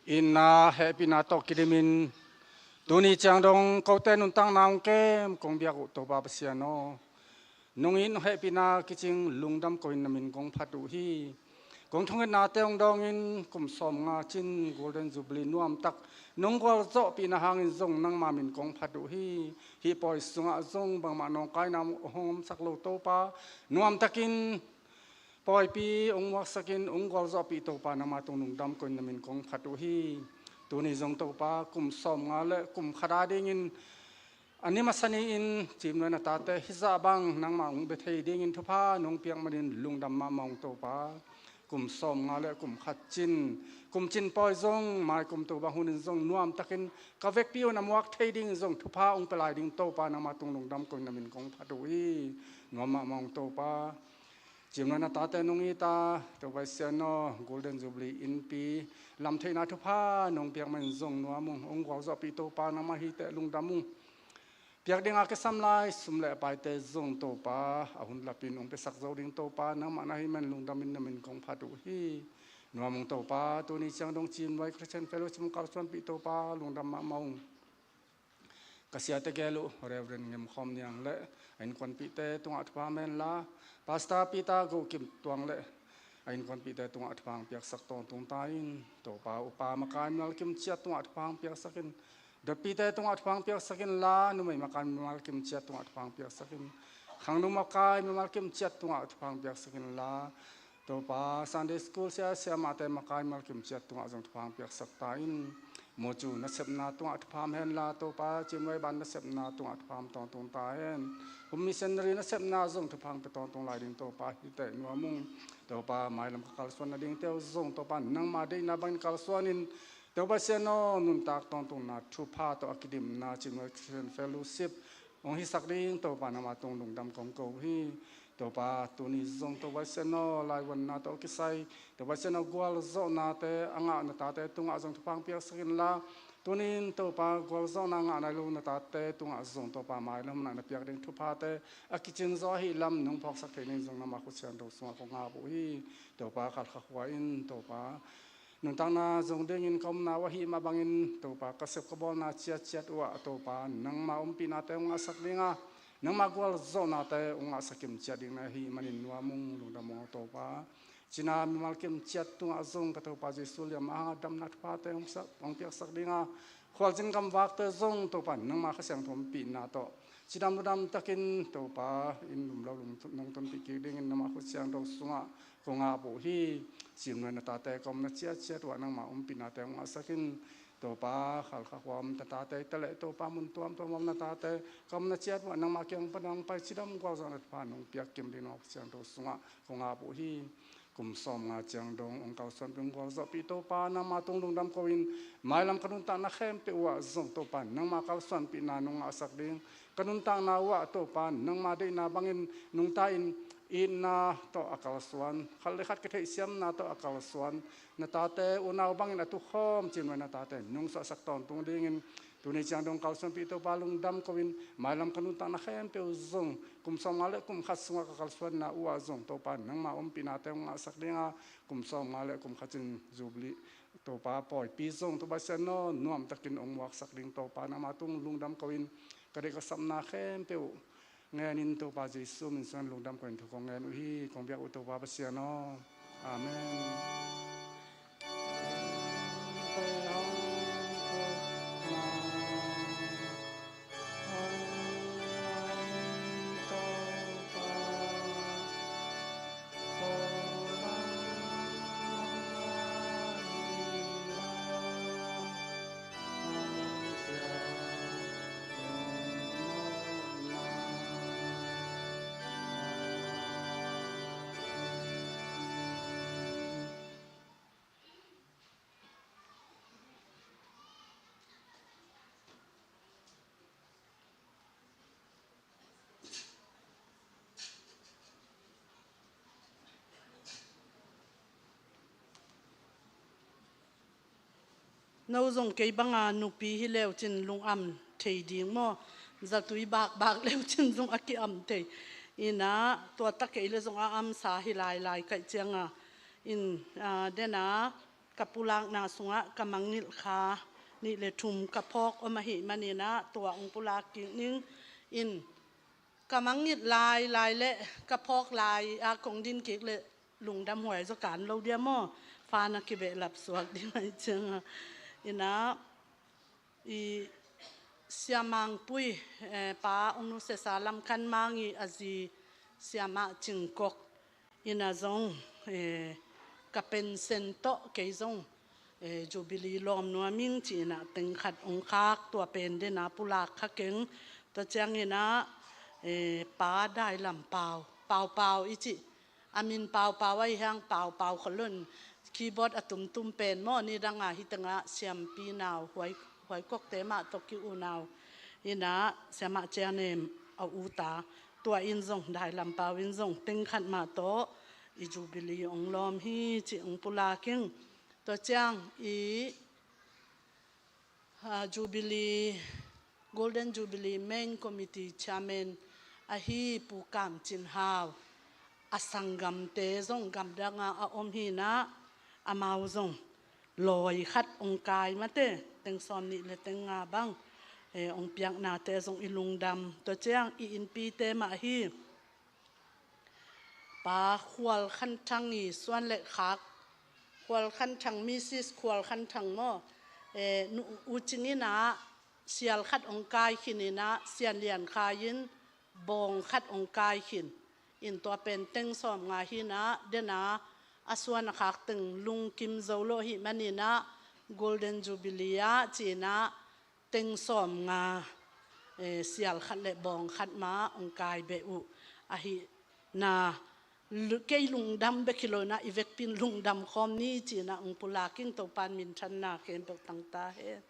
Itna hehpihna tawh kidimin tuni ciang dong kote nuntakna hong kem kong biak uh Topa Pasian aw, nong it hong hehpihna kicing lungdam ko-in na min kong phat uh hi. Kong thungetnate hong dawngin kum sawmnga cin Golden Jubilee nuamtak nong gualzawhpihna hangin zong nangma min kong phat uh hi. Hih pawi sungah zong bangmah nawngkaina hong omsak lo Topa, nuamtakin pawipi hong muaksakin hong gualzawhpih Topa nangma tung lungdam ko-in na min kong phat uh hi. Tuni zong Topa kum sawmnga le kum khat a dingin a ni masa ni-in cimnuai na tate hizah bang nangma hong bia thei dingin thupha nong piak manin lungdam mahmah ung Topa. Kum sawmnga le kum khat cin, kum cin pawi zong maikum tu bang hunin zong nuamtakin ka vekpi un a muak thei dingin zong thupha hong pia lai ding Topa nangma tung lungdam ko-in na min kong phat uh hi. Nuam mahmah ung Topa. Cimnuai na tate nong it a, Topa Pasian aw, Golden Jubilee innpi lamtheihna thupha nong piak manin zong nuam ung. Hong gualzawhpih Topa nangmah hi teh lungdam ung. Piak dinga kisam lai sum le paite zong Topa a hun lapin hong piasak zo ding Topa nangmah na hi manin lungdamin na min kong phat uh hi. Nuam ung Topa, tuni ciang dong cimnuai Christian Fellowship hong kalsuanpih Topa lungdam mahmah ung. Ka siate gel uh Reverend Ngem Khawm Niang le a innkuanpihte tungah thupha hong henla, Pastor Peter Go Kim Tuang le a innkuanpihte tungah thupha hong piaksak tawntung ta in. Topa upa makai mimal kim ciat tungah thupha hong piaksak in. Dotpite tungah thupha hong piaksak inla, numei makai mimal kim ciat tungah thupha hong piaksak in. Khangno makai mimal kim ciat tungah thupha hong piaksak inla, Topa Sunday School sia siamahte makai mimal kim ciat tungah zong thupha hong piaksak ta in. Mucu nasepna tungah thupha hong henla, Topa cimnuai ban nasepna tungah thupha hong tawntung ta hen. Home missionary nasepna zong thupha hong pia tawntung lai ding Topa hi teh nuam ung. Topa mailam ka kalsuan nadingte uh zong Topa nangma deihna bangin kalsuanin, Topa Pasian aw, nuntak tawntungna thupha tawh a kidimna cimnuai Christian Fellowship hong hisak ding Topa nangma tung lungdam kong ko uh hi. Topa tuni zong Topa Pasian aw, laivuanna tawh kisai Topa Pasian aw, gualzawhnate a ngah na tate tungah zong thupha hong piaksak inla, tunin Topa gualzawhna ngah nai lo na tate tungah zong Topa mailam na piak ding thuphate a kicin zaw ahih lam nong phawksak thei ning zong nangma khut siangtho sungah kong ap uh hi. Topa khalkha khua in Topa nuntakna zong dingin ka omna uh ahih mah bangin Topa ka sep ka bawlna ciatciat uhah Topa nangma ompihnate hong ngahsak dinga, nangma gualzawhnate hong ngahsak kimciat ding na hih manin nuam ung, lungdam ung Topa. Cina mimal kimciat tungah zong ka Topa Jesu liamah hanga damna thuphate hong sak, hong piaksak dinga, khualzin gamvakte zong Topa nangma Kha Siangtho ompihna tawh cidam ludam takin Topa in lumlo lung nong tonpih kik dingin nangma khut siangtho sungah kong ap uh hi. Cimnuai na tate ka omna ciatciat uhah nangma ompihnate hong ngahsak in. Topa khalkha khua om na tate hi taleh Topa mun tuamtuam om na tate ka omna ciat uhah nangma kiang pan hong pai cidam gualzawhna thupha nong piak kim ding nangma khut siangtho sungah kong ap uh hi. Kum sawmnga ciang dong hong kalsuanpih hong gualzawhpih Topa nangma tung lungdam ko-in, mailam ka nuntakna khempeuh uhah zong Topa nangma kalsuanpihna nong ngahsak ding, ka nuntakna uhah Topa nangma deihna bangin nungta-in itna tawh a kalsuan, khat le khat kitheihsiamna tawh a kalsuan, na tate unau bangin a tukhawm cimnuai na tate nong suahsak tawntung dingin, tuni ciang dong kalsuanpih Topa lungdam ko-in, mailam ka nuntakna khempeuh zong kum sawmnga le kum khat sungah ka kalsuanna uhah zong Topa nangma ompihnate hong ngahsak dinga, kum sawmnga le kum khat cin Jubilee Topa pawipi zong Topa Pasian aw, nuamtakin hong muaksak ding Topa nangma tung lungdam ko-in, ka deih ka sapna khempeuh ngenin Topa Jesu min suang lungdam ko-in thu kong ngen uh hi. Kong biak uh Topa Pasian aw. Amen. No zong kei banga nupi hi leu cin lungam thei ding maw? Zatui bakbak leu cin zong a kiam thei. Ina tua tak kei le zong a amsa hi lailai kaih cianga. In, ah, dena ka pulakna sungah ka mangngilh kha nih le thum ka phawk om ahih manin ah tua hong pulak kik ning. In ka mangngilh lai lai le ka phawk lai a kong din kik le lungdam huai zaw kan lo dia maw? Fa na kibehlap suak ding ahih ciangin ah, i Sia Mang Pui, eh, pa hong nusiasa Lam Khan Mang i a zi Sia Mah Cing Kok in ah zong, eh, ka pension tawh kei zong, eh, Jubilee lawm nuam ing ci-in ah teng khat hong khak, tua pen den ah pulak kha keng. Tua ciangin ah, eh, Pa Dai Lam Pau, Pau Pau i cih, a min Pau Pau ahih hang Pau Pau khol lo in, keyboard a tumtum pen maw, nidang a hih teng ah siampi nau, huai, huai kok te mah tawh ki-u nau in ah, Sia Mah Cia Nem a u ta, tua in zong, Dai Lam Pau in zong teng khat mah tawh i Jubilee hong lawm hi cih hong pulak ing. Tua ciang i, ah, Jubilee, Golden Jubilee Main Committee Chairman ahi Pu Kam Cin Hau, a sanggamte zong gamdang ah a om hi-in ah, amau zong lawi khat hong kai mate, teng sawm nih le teng nga bang, eh, hong piaknate zong i lungdam. Tua ciang i innpite mah hi, Pa Khual Khan Thang i suan le khak, Khual Khan Thang, Missus Khual Khan Thang maw, eh, nu U Cing in ah sial khat hong kai khin in ah, Sian Lian Khai in bawng khat hong kai khin in, tua pen teng sawm nga hi-in ah, den ah a suan a khak teng lungkim zo lo ahih manin ah, Golden Jubilee ah ci-in ah teng sawm nga, eh, sial khat le bawng khat mah hong kai beh uh ahih na, lu-, kei lungdam bek hi lo-in ah, i vekpi in lungdam khawm ni ci-in ah hong pulak ing. Topa'n minthanna khempeuh tang ta hen.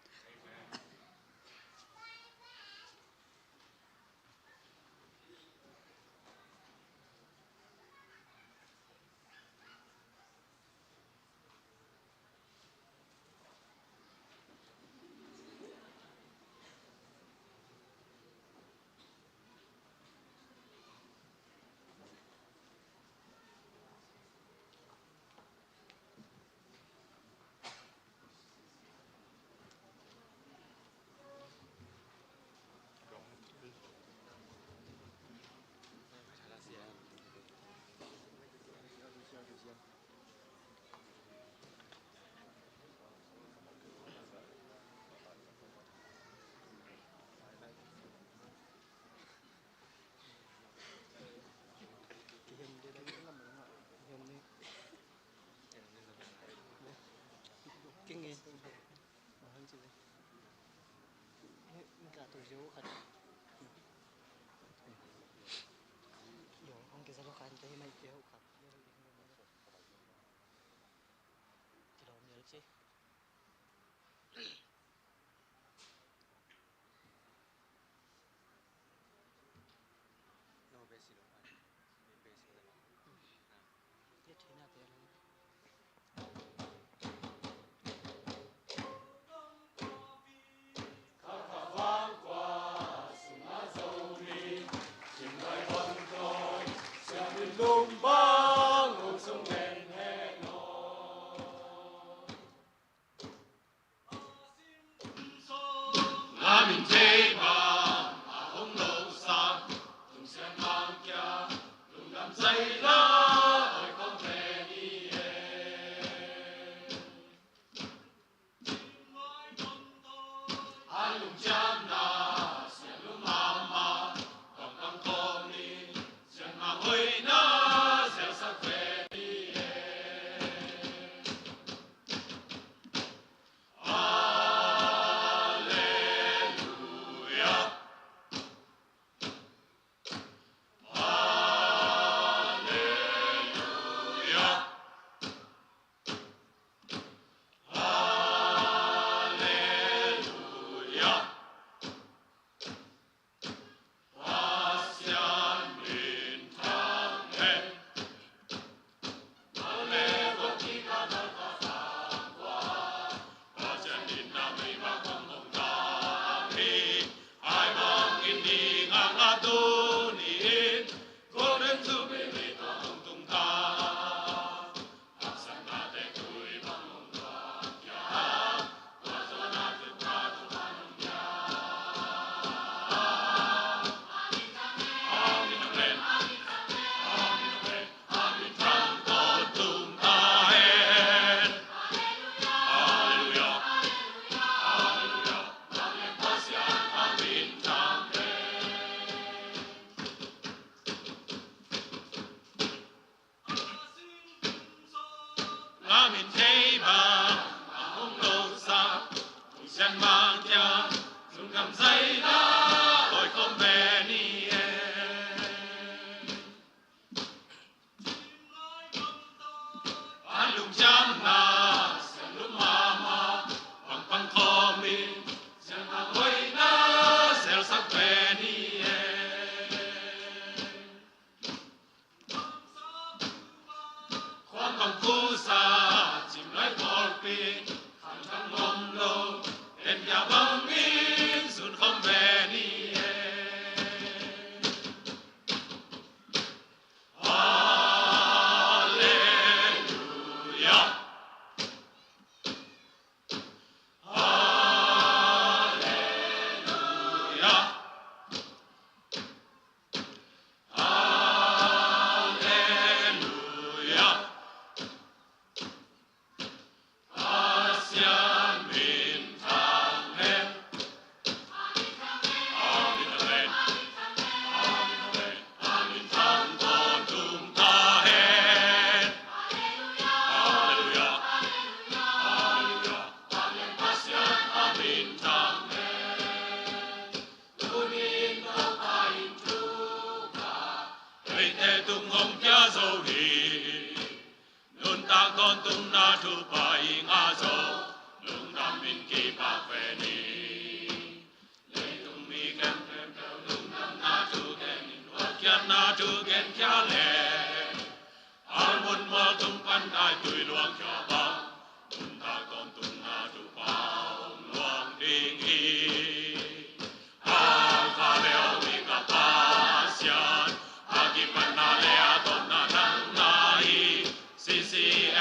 A min thei bang a hong losak, Pasian mangthang zong gam zaina lawi khawm ve ni e. A lungciamna siam lum mahmah, pangpang khawm in siam a hoihna selsak ve ni e. Khuam bang khusa, cim lai pawlpi, khan thang om lo, en ya bang in sun khawm ve ni e. Halleluia. Halleluia. Halleluia. Pasian min thang hen. Amen, amen. Amen, amen. A min thang tawntung ta hen. Halleluia. Halleluia. Pasian a min thang hen. Tuni in Topa in thupha eite tung hong pia zo hi. Nuntak tawntungna thupha i ngah zo, lungdam in kipak ve ni. Leitung mi khempeuh lungdamna thu gen in, hotkhiatna thu genkhia leh, Hermon mual tung pan daitui luangkhia bang, nuntak tawntungna thupha hong luang ding hi. Alpha le Omega Pasian, a kipatna le a tawpna nang na hi. C C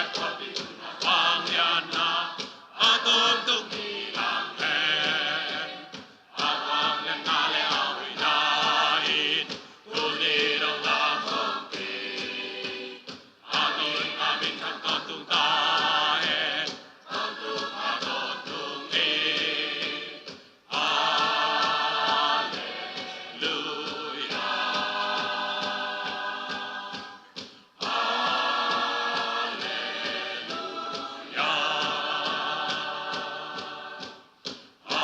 F khawpi tungah vangliatna a tawntung hi lang hen. A vangliatna le a hoihna in tuni dong lam hong pi. A min, a min thang tawntung ta hen. Tawntung a tawntung hi. Halleluia. Halleluia. Halleluia. Amen.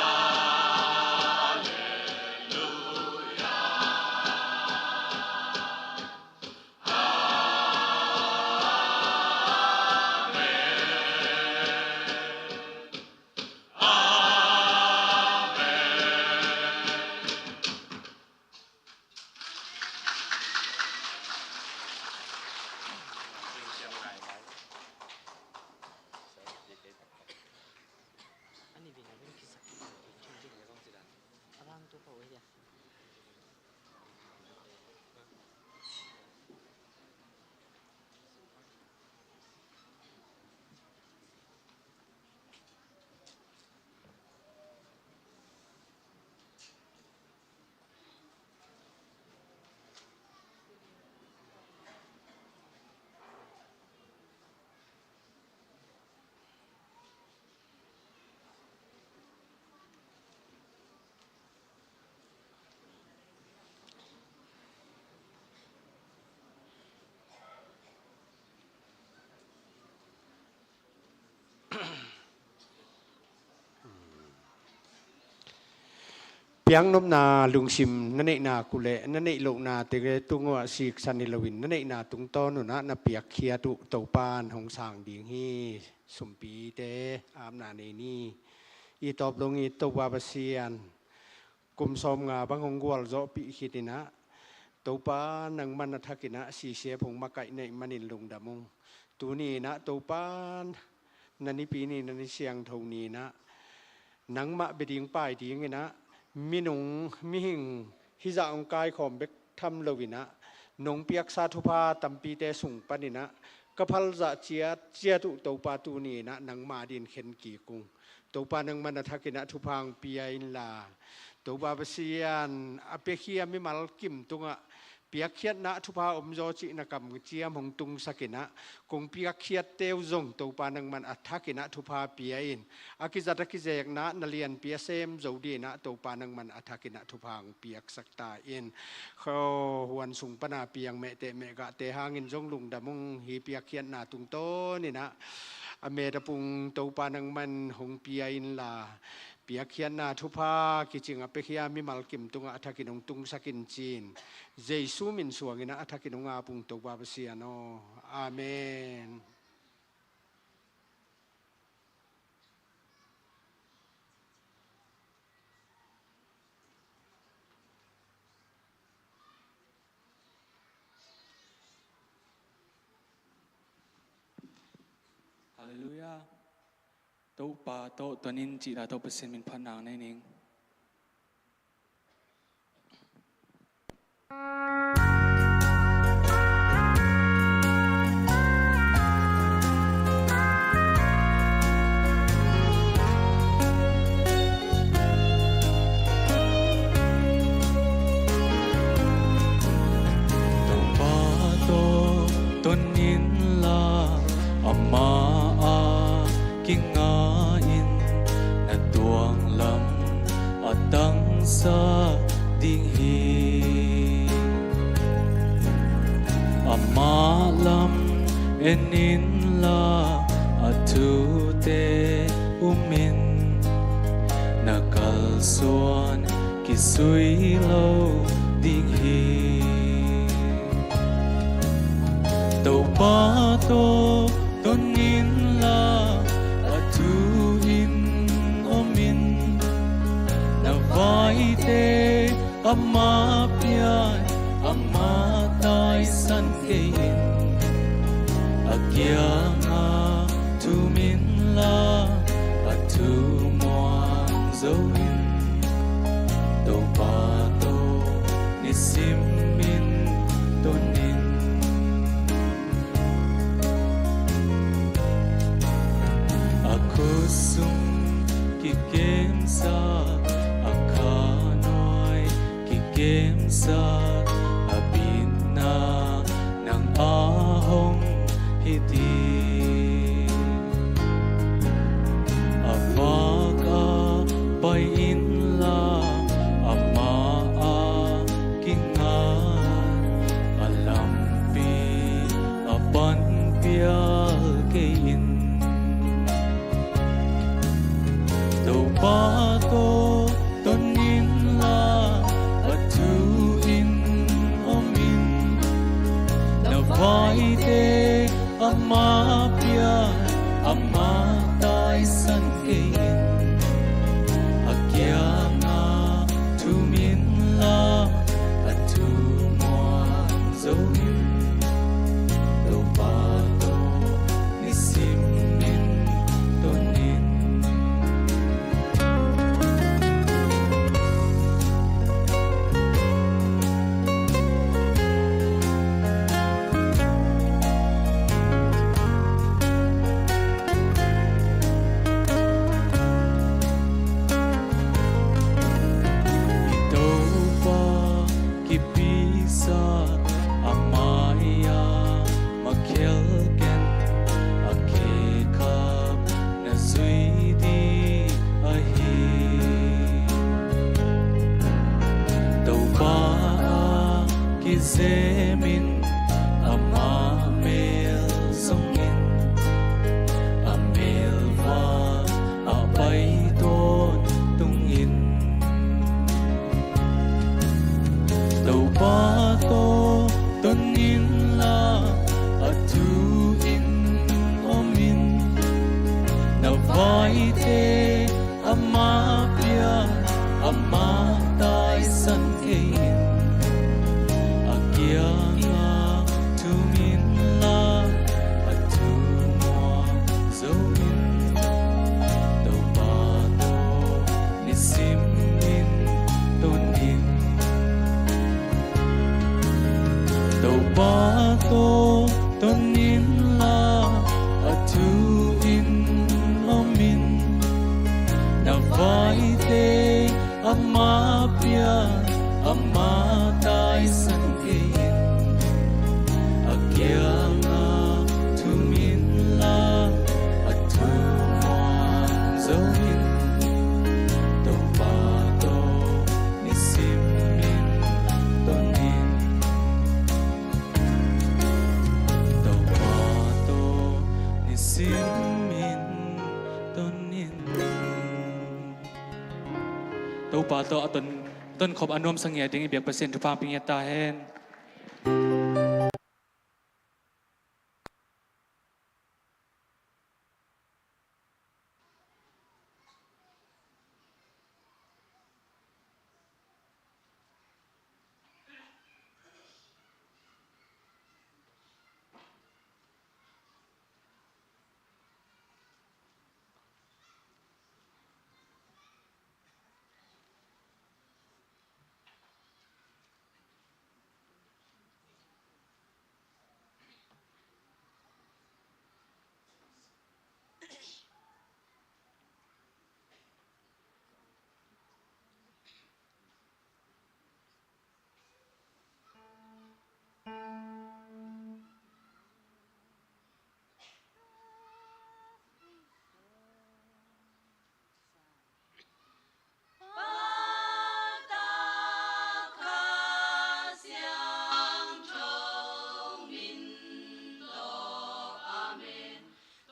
Amen. Piaknopna lungsim na neihna kuleh na neih lohnate tungah siksan hi loin na neihna tungtawn unah na piakkhiat uh Topan hong sang ding hi. Sumpite apna nei ni. I tawp dong i Topa Pasian, kum sawmnga bang hong gualzawhpih khit inah Topa nangmah na thakinah C C F hong makaih neih manin lungdam ung. Tuni inah Topa na nipi ni, na ni siangtho ni inah nangmah bia ding pai ding inah minung mihing hizah hong kaikhawm bek tham lo inah nong piaksa thupha tampite sung pan inah ka phalzah ciat ciat uh Topa tuni inah nangmah din khen kik ung. Topa nangmah na thakinah thupha hong pia inla Topa Pasian a piakhia mimal kim tungah piakkhiatna thupha omzaw cih na kamciam hong tungsak in ah, kong piakkhiatte uh zong Topa nangman a thak in ah thupha pia in, a kizat a kizekna na lianpi a sem zo dingin ah Topa nangman a thak in ah thupha hong piaksak ta in. Kho huan sung pan a piang mehteh mehgahte hangin zong lungdam ung. Hih piakkhiatna tungtawn in ah a met a pung Topa nangman hong pia inla, piakkhiatna thupha kicing a piakhia mimal kim tungah a thakin hong tungsak in ci-in, Jesu min suangin ah a thakin hong ap ung Topa Pasian aw. Amen. Halleluiah. Topa tawh tuan in cih la tawh Pasian min phatna nei ning. Topa tawh tuan inla, ama a kinga in, na tuang lam a tangsak ding hi. Ama lam en inla, a thute um in, na kalsuan kizui lo ding hi. Topa tawh tuan inla, a thu in om in, na vaite ama pian, ama taisan kei in. A kiangah thum inla, a thu muang zo in. Topa tawh nisim in tuan in. A khut sung kikemsa, a kha nuai kikemsa, a bitna nang a hong hi ding. A vak a pai inla, ama a kinga in, a lampi a pan pial kei in. Topa tawh tuan inla, a thu in om in, na vaite ama pian, ama taisan kei in. A kiangah thum inla, a thu muang zo in. Topa tawh nisim in tuan in. Topa tawh a ton, tonkhop a nuamsa ngiat ding i biak Pasian thupha hong pia ngiat ta hen.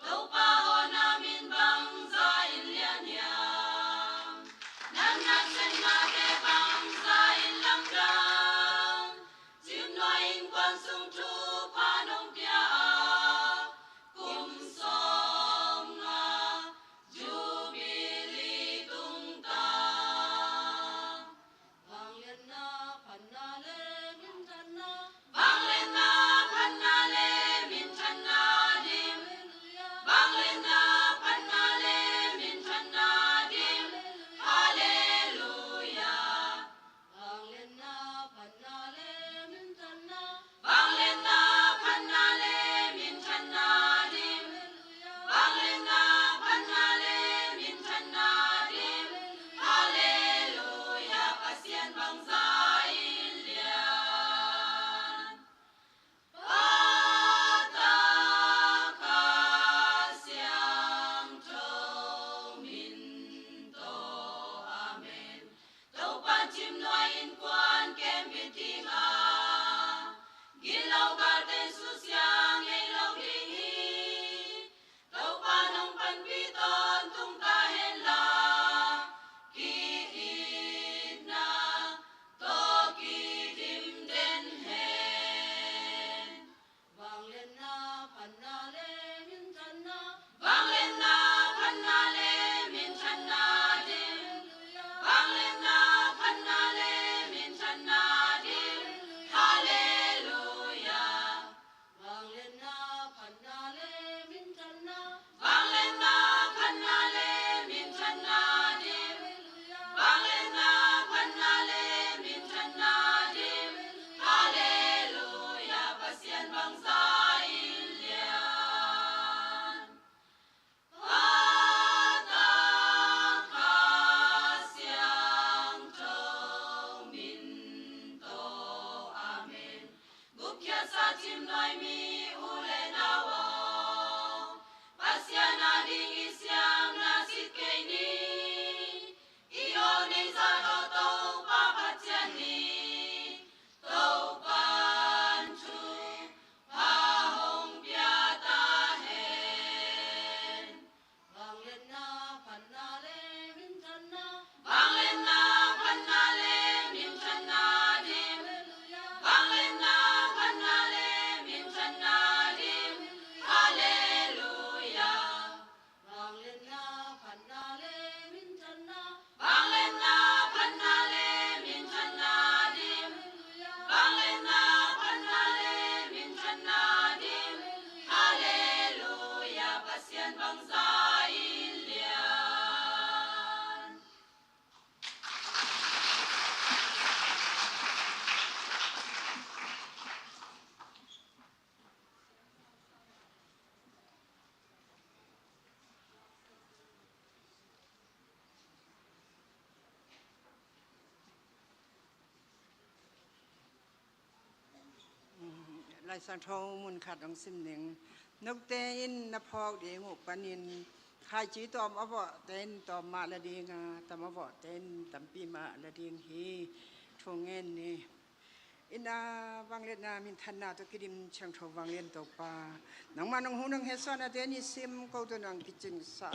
Topa aw, na min bangzah in lian hiam? Na nasepnate bangzah in lamdang? Cimnuai innkuan sung thupha nong pia a, kum sawmnga Jubilee tungta. Vangliatna, phatna le minthanna. Vangliatna, phatna le minthanna dim. Vangliatna, phatna le minthanna dim. Halleluia. Vangliatna, phatna le minthanna. Vangliatna, phatna le minthanna dim. Vangliatna, phatna le minthanna dim. Halleluia, Pasian bangzah in lian. Pa, Ta, Kha Siangtho min tawh. Amen. Topa cimnuai innkuan kembit ding a, gilo galte susia ngei lo ding hi. Topa nong panpih tawntung ta hen la, ki-itna tawh kidim den hen. Vangliatna, phatna le minthanna. Vangliatna, phatna le minthanna dim. Vangliatna, phatna le minthanna dim. Halleluia. Vangliatna, phatna le minthanna. Vangliatna, phatna le minthanna dim. Vangliatna, phatna le minthanna dim. Halleluia, Pasian bangzah in lian. Pa, Ta, Kha Siangtho min tawh. Amen. Gupkhiatsa cimnuai mi u le nau aw, Pasian ading i siamna sit kei ni. I aw neih zah tawh Topa phat ciat ni. Topa'n thupha hong pia ta hen. Vangliatna, phatna le minthanna. Vangliatna, phatna le minthanna dim. Vangliatna, phatna le minthanna dim. Halleluia. Vangliatna, phatna le minthanna. Vangliatna, phatna le minthanna dim. Vangliatna, phatna le minthanna dim. Halleluia, Pasian bangzah in lian. Lai Siangtho mun khat hong sim ning. Nokte in na phawk ding uh panin, khaici tawm a vawhte in tawm mah la ding a, tam a vawhte in tampi mah la ding hi. Thu ngen ni. Ina vangliatna minthanna tawh kidim ciangtho vanglian Topa, nangmah nong hu nong hehsuahnate nisim ko tawh nang kicingsah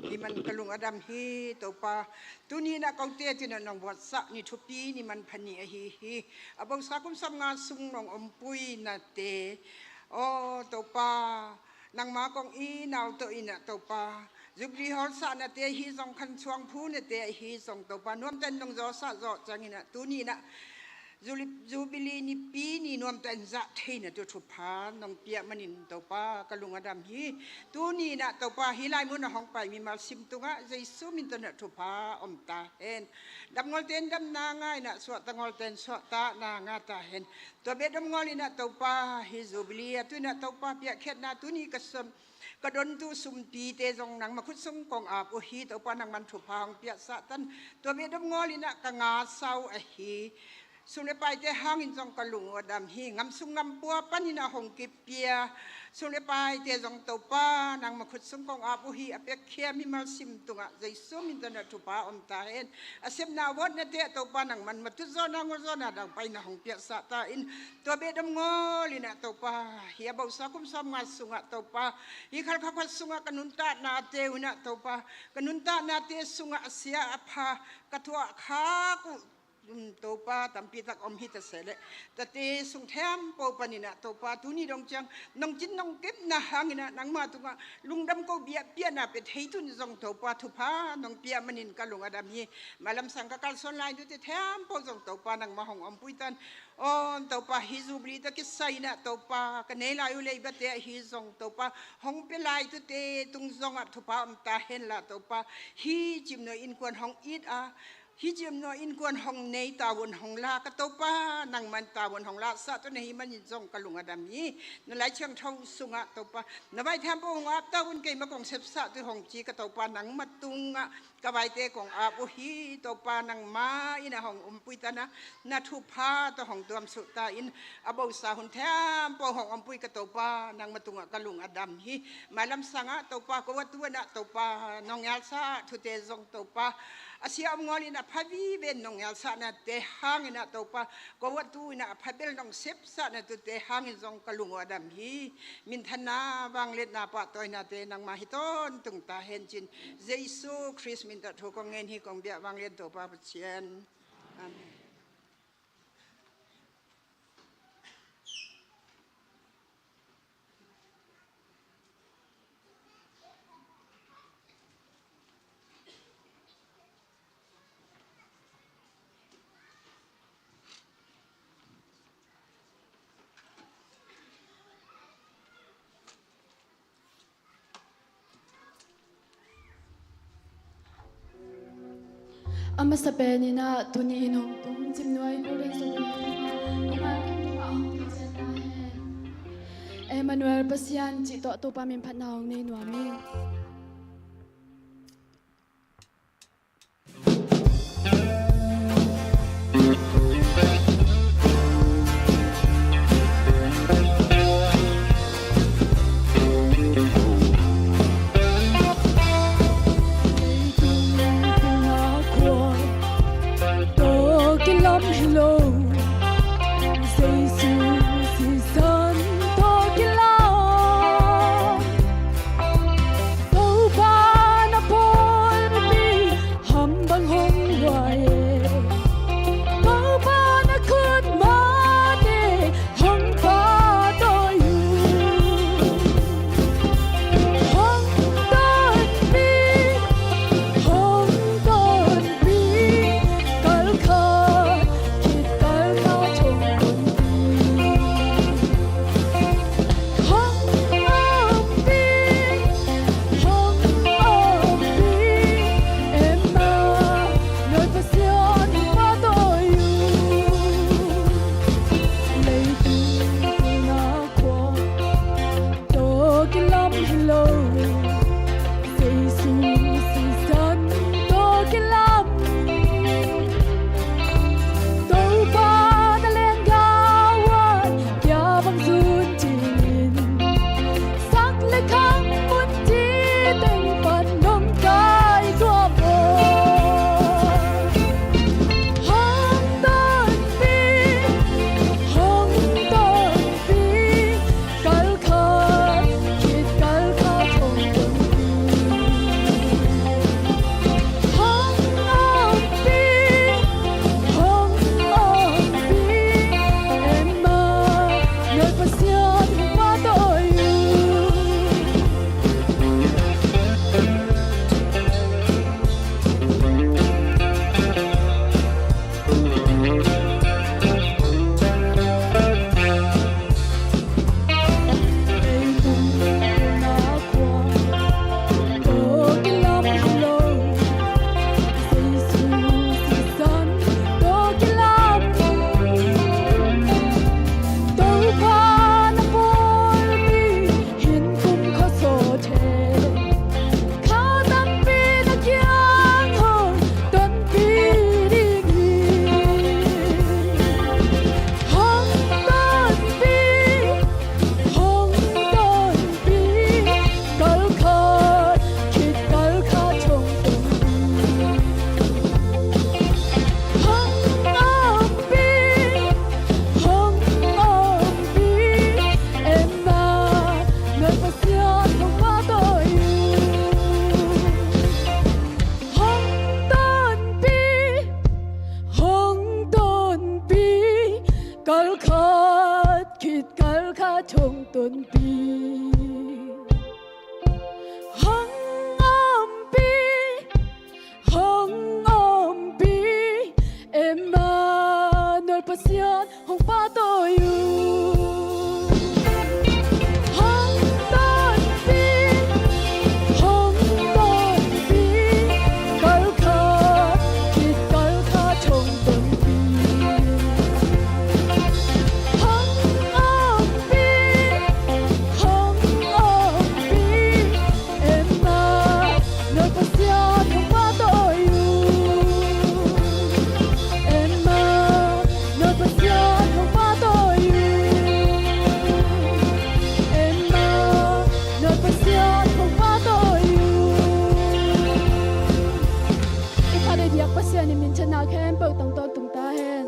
hih man ka lung a dam hi Topa. Tuni inah kote tungah nong buatsah ni thupi ni manpha ni ahi hi. A bosa kum sawmnga sung nong ompuinate, aw Topa, nangma kong it nau tawh inah Topa, Jubilee hawlsahnate ahi zong, khansuang phunate ahi zong Topa, nuamtakin nong zawhsah zawh cianginah tuni inah Juli-, Jubilee nipi ni nuamtakin zah theina tawh thupha nong piak manin Topa ka lung a dam hi. Tuni inah Topa hih lai mun a hong pai mimal sim tungah Jesu min tawh inah thupha om ta hen. Dam ngawlte in damna ngah inah, suahtak ngawlte in suahtahna ngah ta hen. Tua bek dom ngawl inah Topa, hih Jubilee a tu inah Topa piakkhiatna tuni ka sawm, ka dontu sumpite zong nangma khut sung kong ap uh hi Topa, nangman thupha hong piaksa tan. Tua bek dom ngawl inah ka nga sau ahi sum le paite hangin zong ka lung uh a dam hi. Ngam sung ngam pua panin a hong kipia sum le paite zong Topa, nangma khut sung kong ap uh hi. A piakkhia mimal sim tungah Jesu min tawh inah thupha om ta hen. A sepna vawtnate ah Topa, nangman matut zawhna, ngol zawhna dang paina hong piaksa ta in. Tua bek dom ngawl inah Topa, hih a bosa kum sawmnga sungah Topa, hih Khalkha khuasungah ka nuntaknate uh inah Topa, ka nuntaknate sungah a sia a pha ka thuah khak uh, um, Topa, tampi tak om hi ta seh leh, tate sung thempo panin ah Topa, tuni dong ciang nong cin nong kepna hangin ah nangma tungah lungdam ko biakpiakna pia thei tun zong Topa, thupha nong piak manin ka lung a dam hi. Mailam sang ka kalsuan lai dute thempo zong Topa, nangma hong ompui tan. Aw Topa, hih Jubilee tawh kisai inah Topa, ka nei lai uh leibate ahi zong Topa, hong pia lai tute tung zongah thupha om ta henla Topa, hih Cimnuai innkuan hong it a, hih Cimnuai innkuan hong nei, tavuan hong la ka Topa, nangman tavuan hong lahsah tawh na hih manin zong ka lung a dam hi. Na Lai Siangtho sungah Topa, na vai thempo hong ap ta un, keimah kong sepsah tawh hong ci ka Topa, nangma tungah ka vaite kong ap uh hi Topa, nangma inah hong ompui tan a, na thupha tawh hong tuamsuh ta in. A bosa hun thempo hong ompui ka Topa, nangma tungah ka lung a dam hi. Mailam sangah Topa, ko a tu inah Topa, nong ngialsah thute zong Topa, a sia om ngawl inah pha vive nong ngialsahnate hangin ah Topa, ko a tu inah a pha bel nong sepsahna tute hangin zong ka lung uh a dam hi. Minthanna, vangliatna, pahtawinate nangma hi tawntung ta hen ci-in Jesu Khrist min tawh thu kong ngen hi, kong biak vanglian Topa Pasian. Amen. A masa pen inah tuni in hong tung Cimnuai Golden Jubilee Emmanuel Pasian cih tawh Topa min phatna hong nei nuam hi. hong tonpih. Hong ompih, hong ompih, Emmanuel Pasian hong pahtawi uh. Hong tonpih, hong tonpih, kalkhat khit kalkhat hong tonpih. Hong ompih, hong ompih, Emmanuel Pasian hong pahtawi uh. Emmanuel Pasian hong pahtawi uh. Emmanuel Pasian hong pahtawi uh. I khat i biak Pasian in minthanna khempeuh tang tawntung ta hen.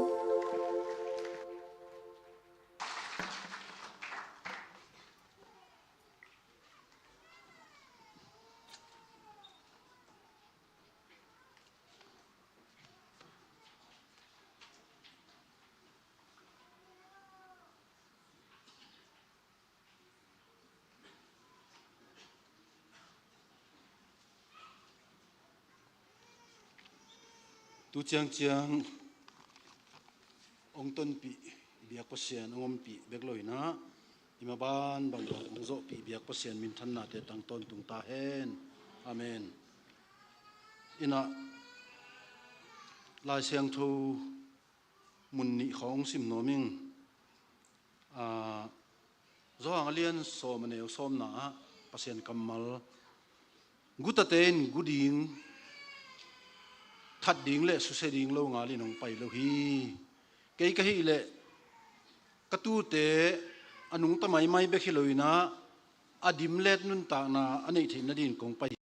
Tu ciangciang hong tonpih biak Pasian, hong ompih bek lo in ah, i maban bangbang hong zawhpih biak Pasian minthannate tang tawntung ta hen. Amen. In ah, Lai Siangtho mun nih khawng hong sim nuam ing. Ah, Johan a lian sawm, a neu sawmna ah Pasian kammal, gutate in gu ding, that ding le susia ding lo ngalin hong pai lo hi. Kei ka hih leh ka tuute a nungta maimai bek hi lo in ah, a dimlet nuntakna a neih theih nadin kong pai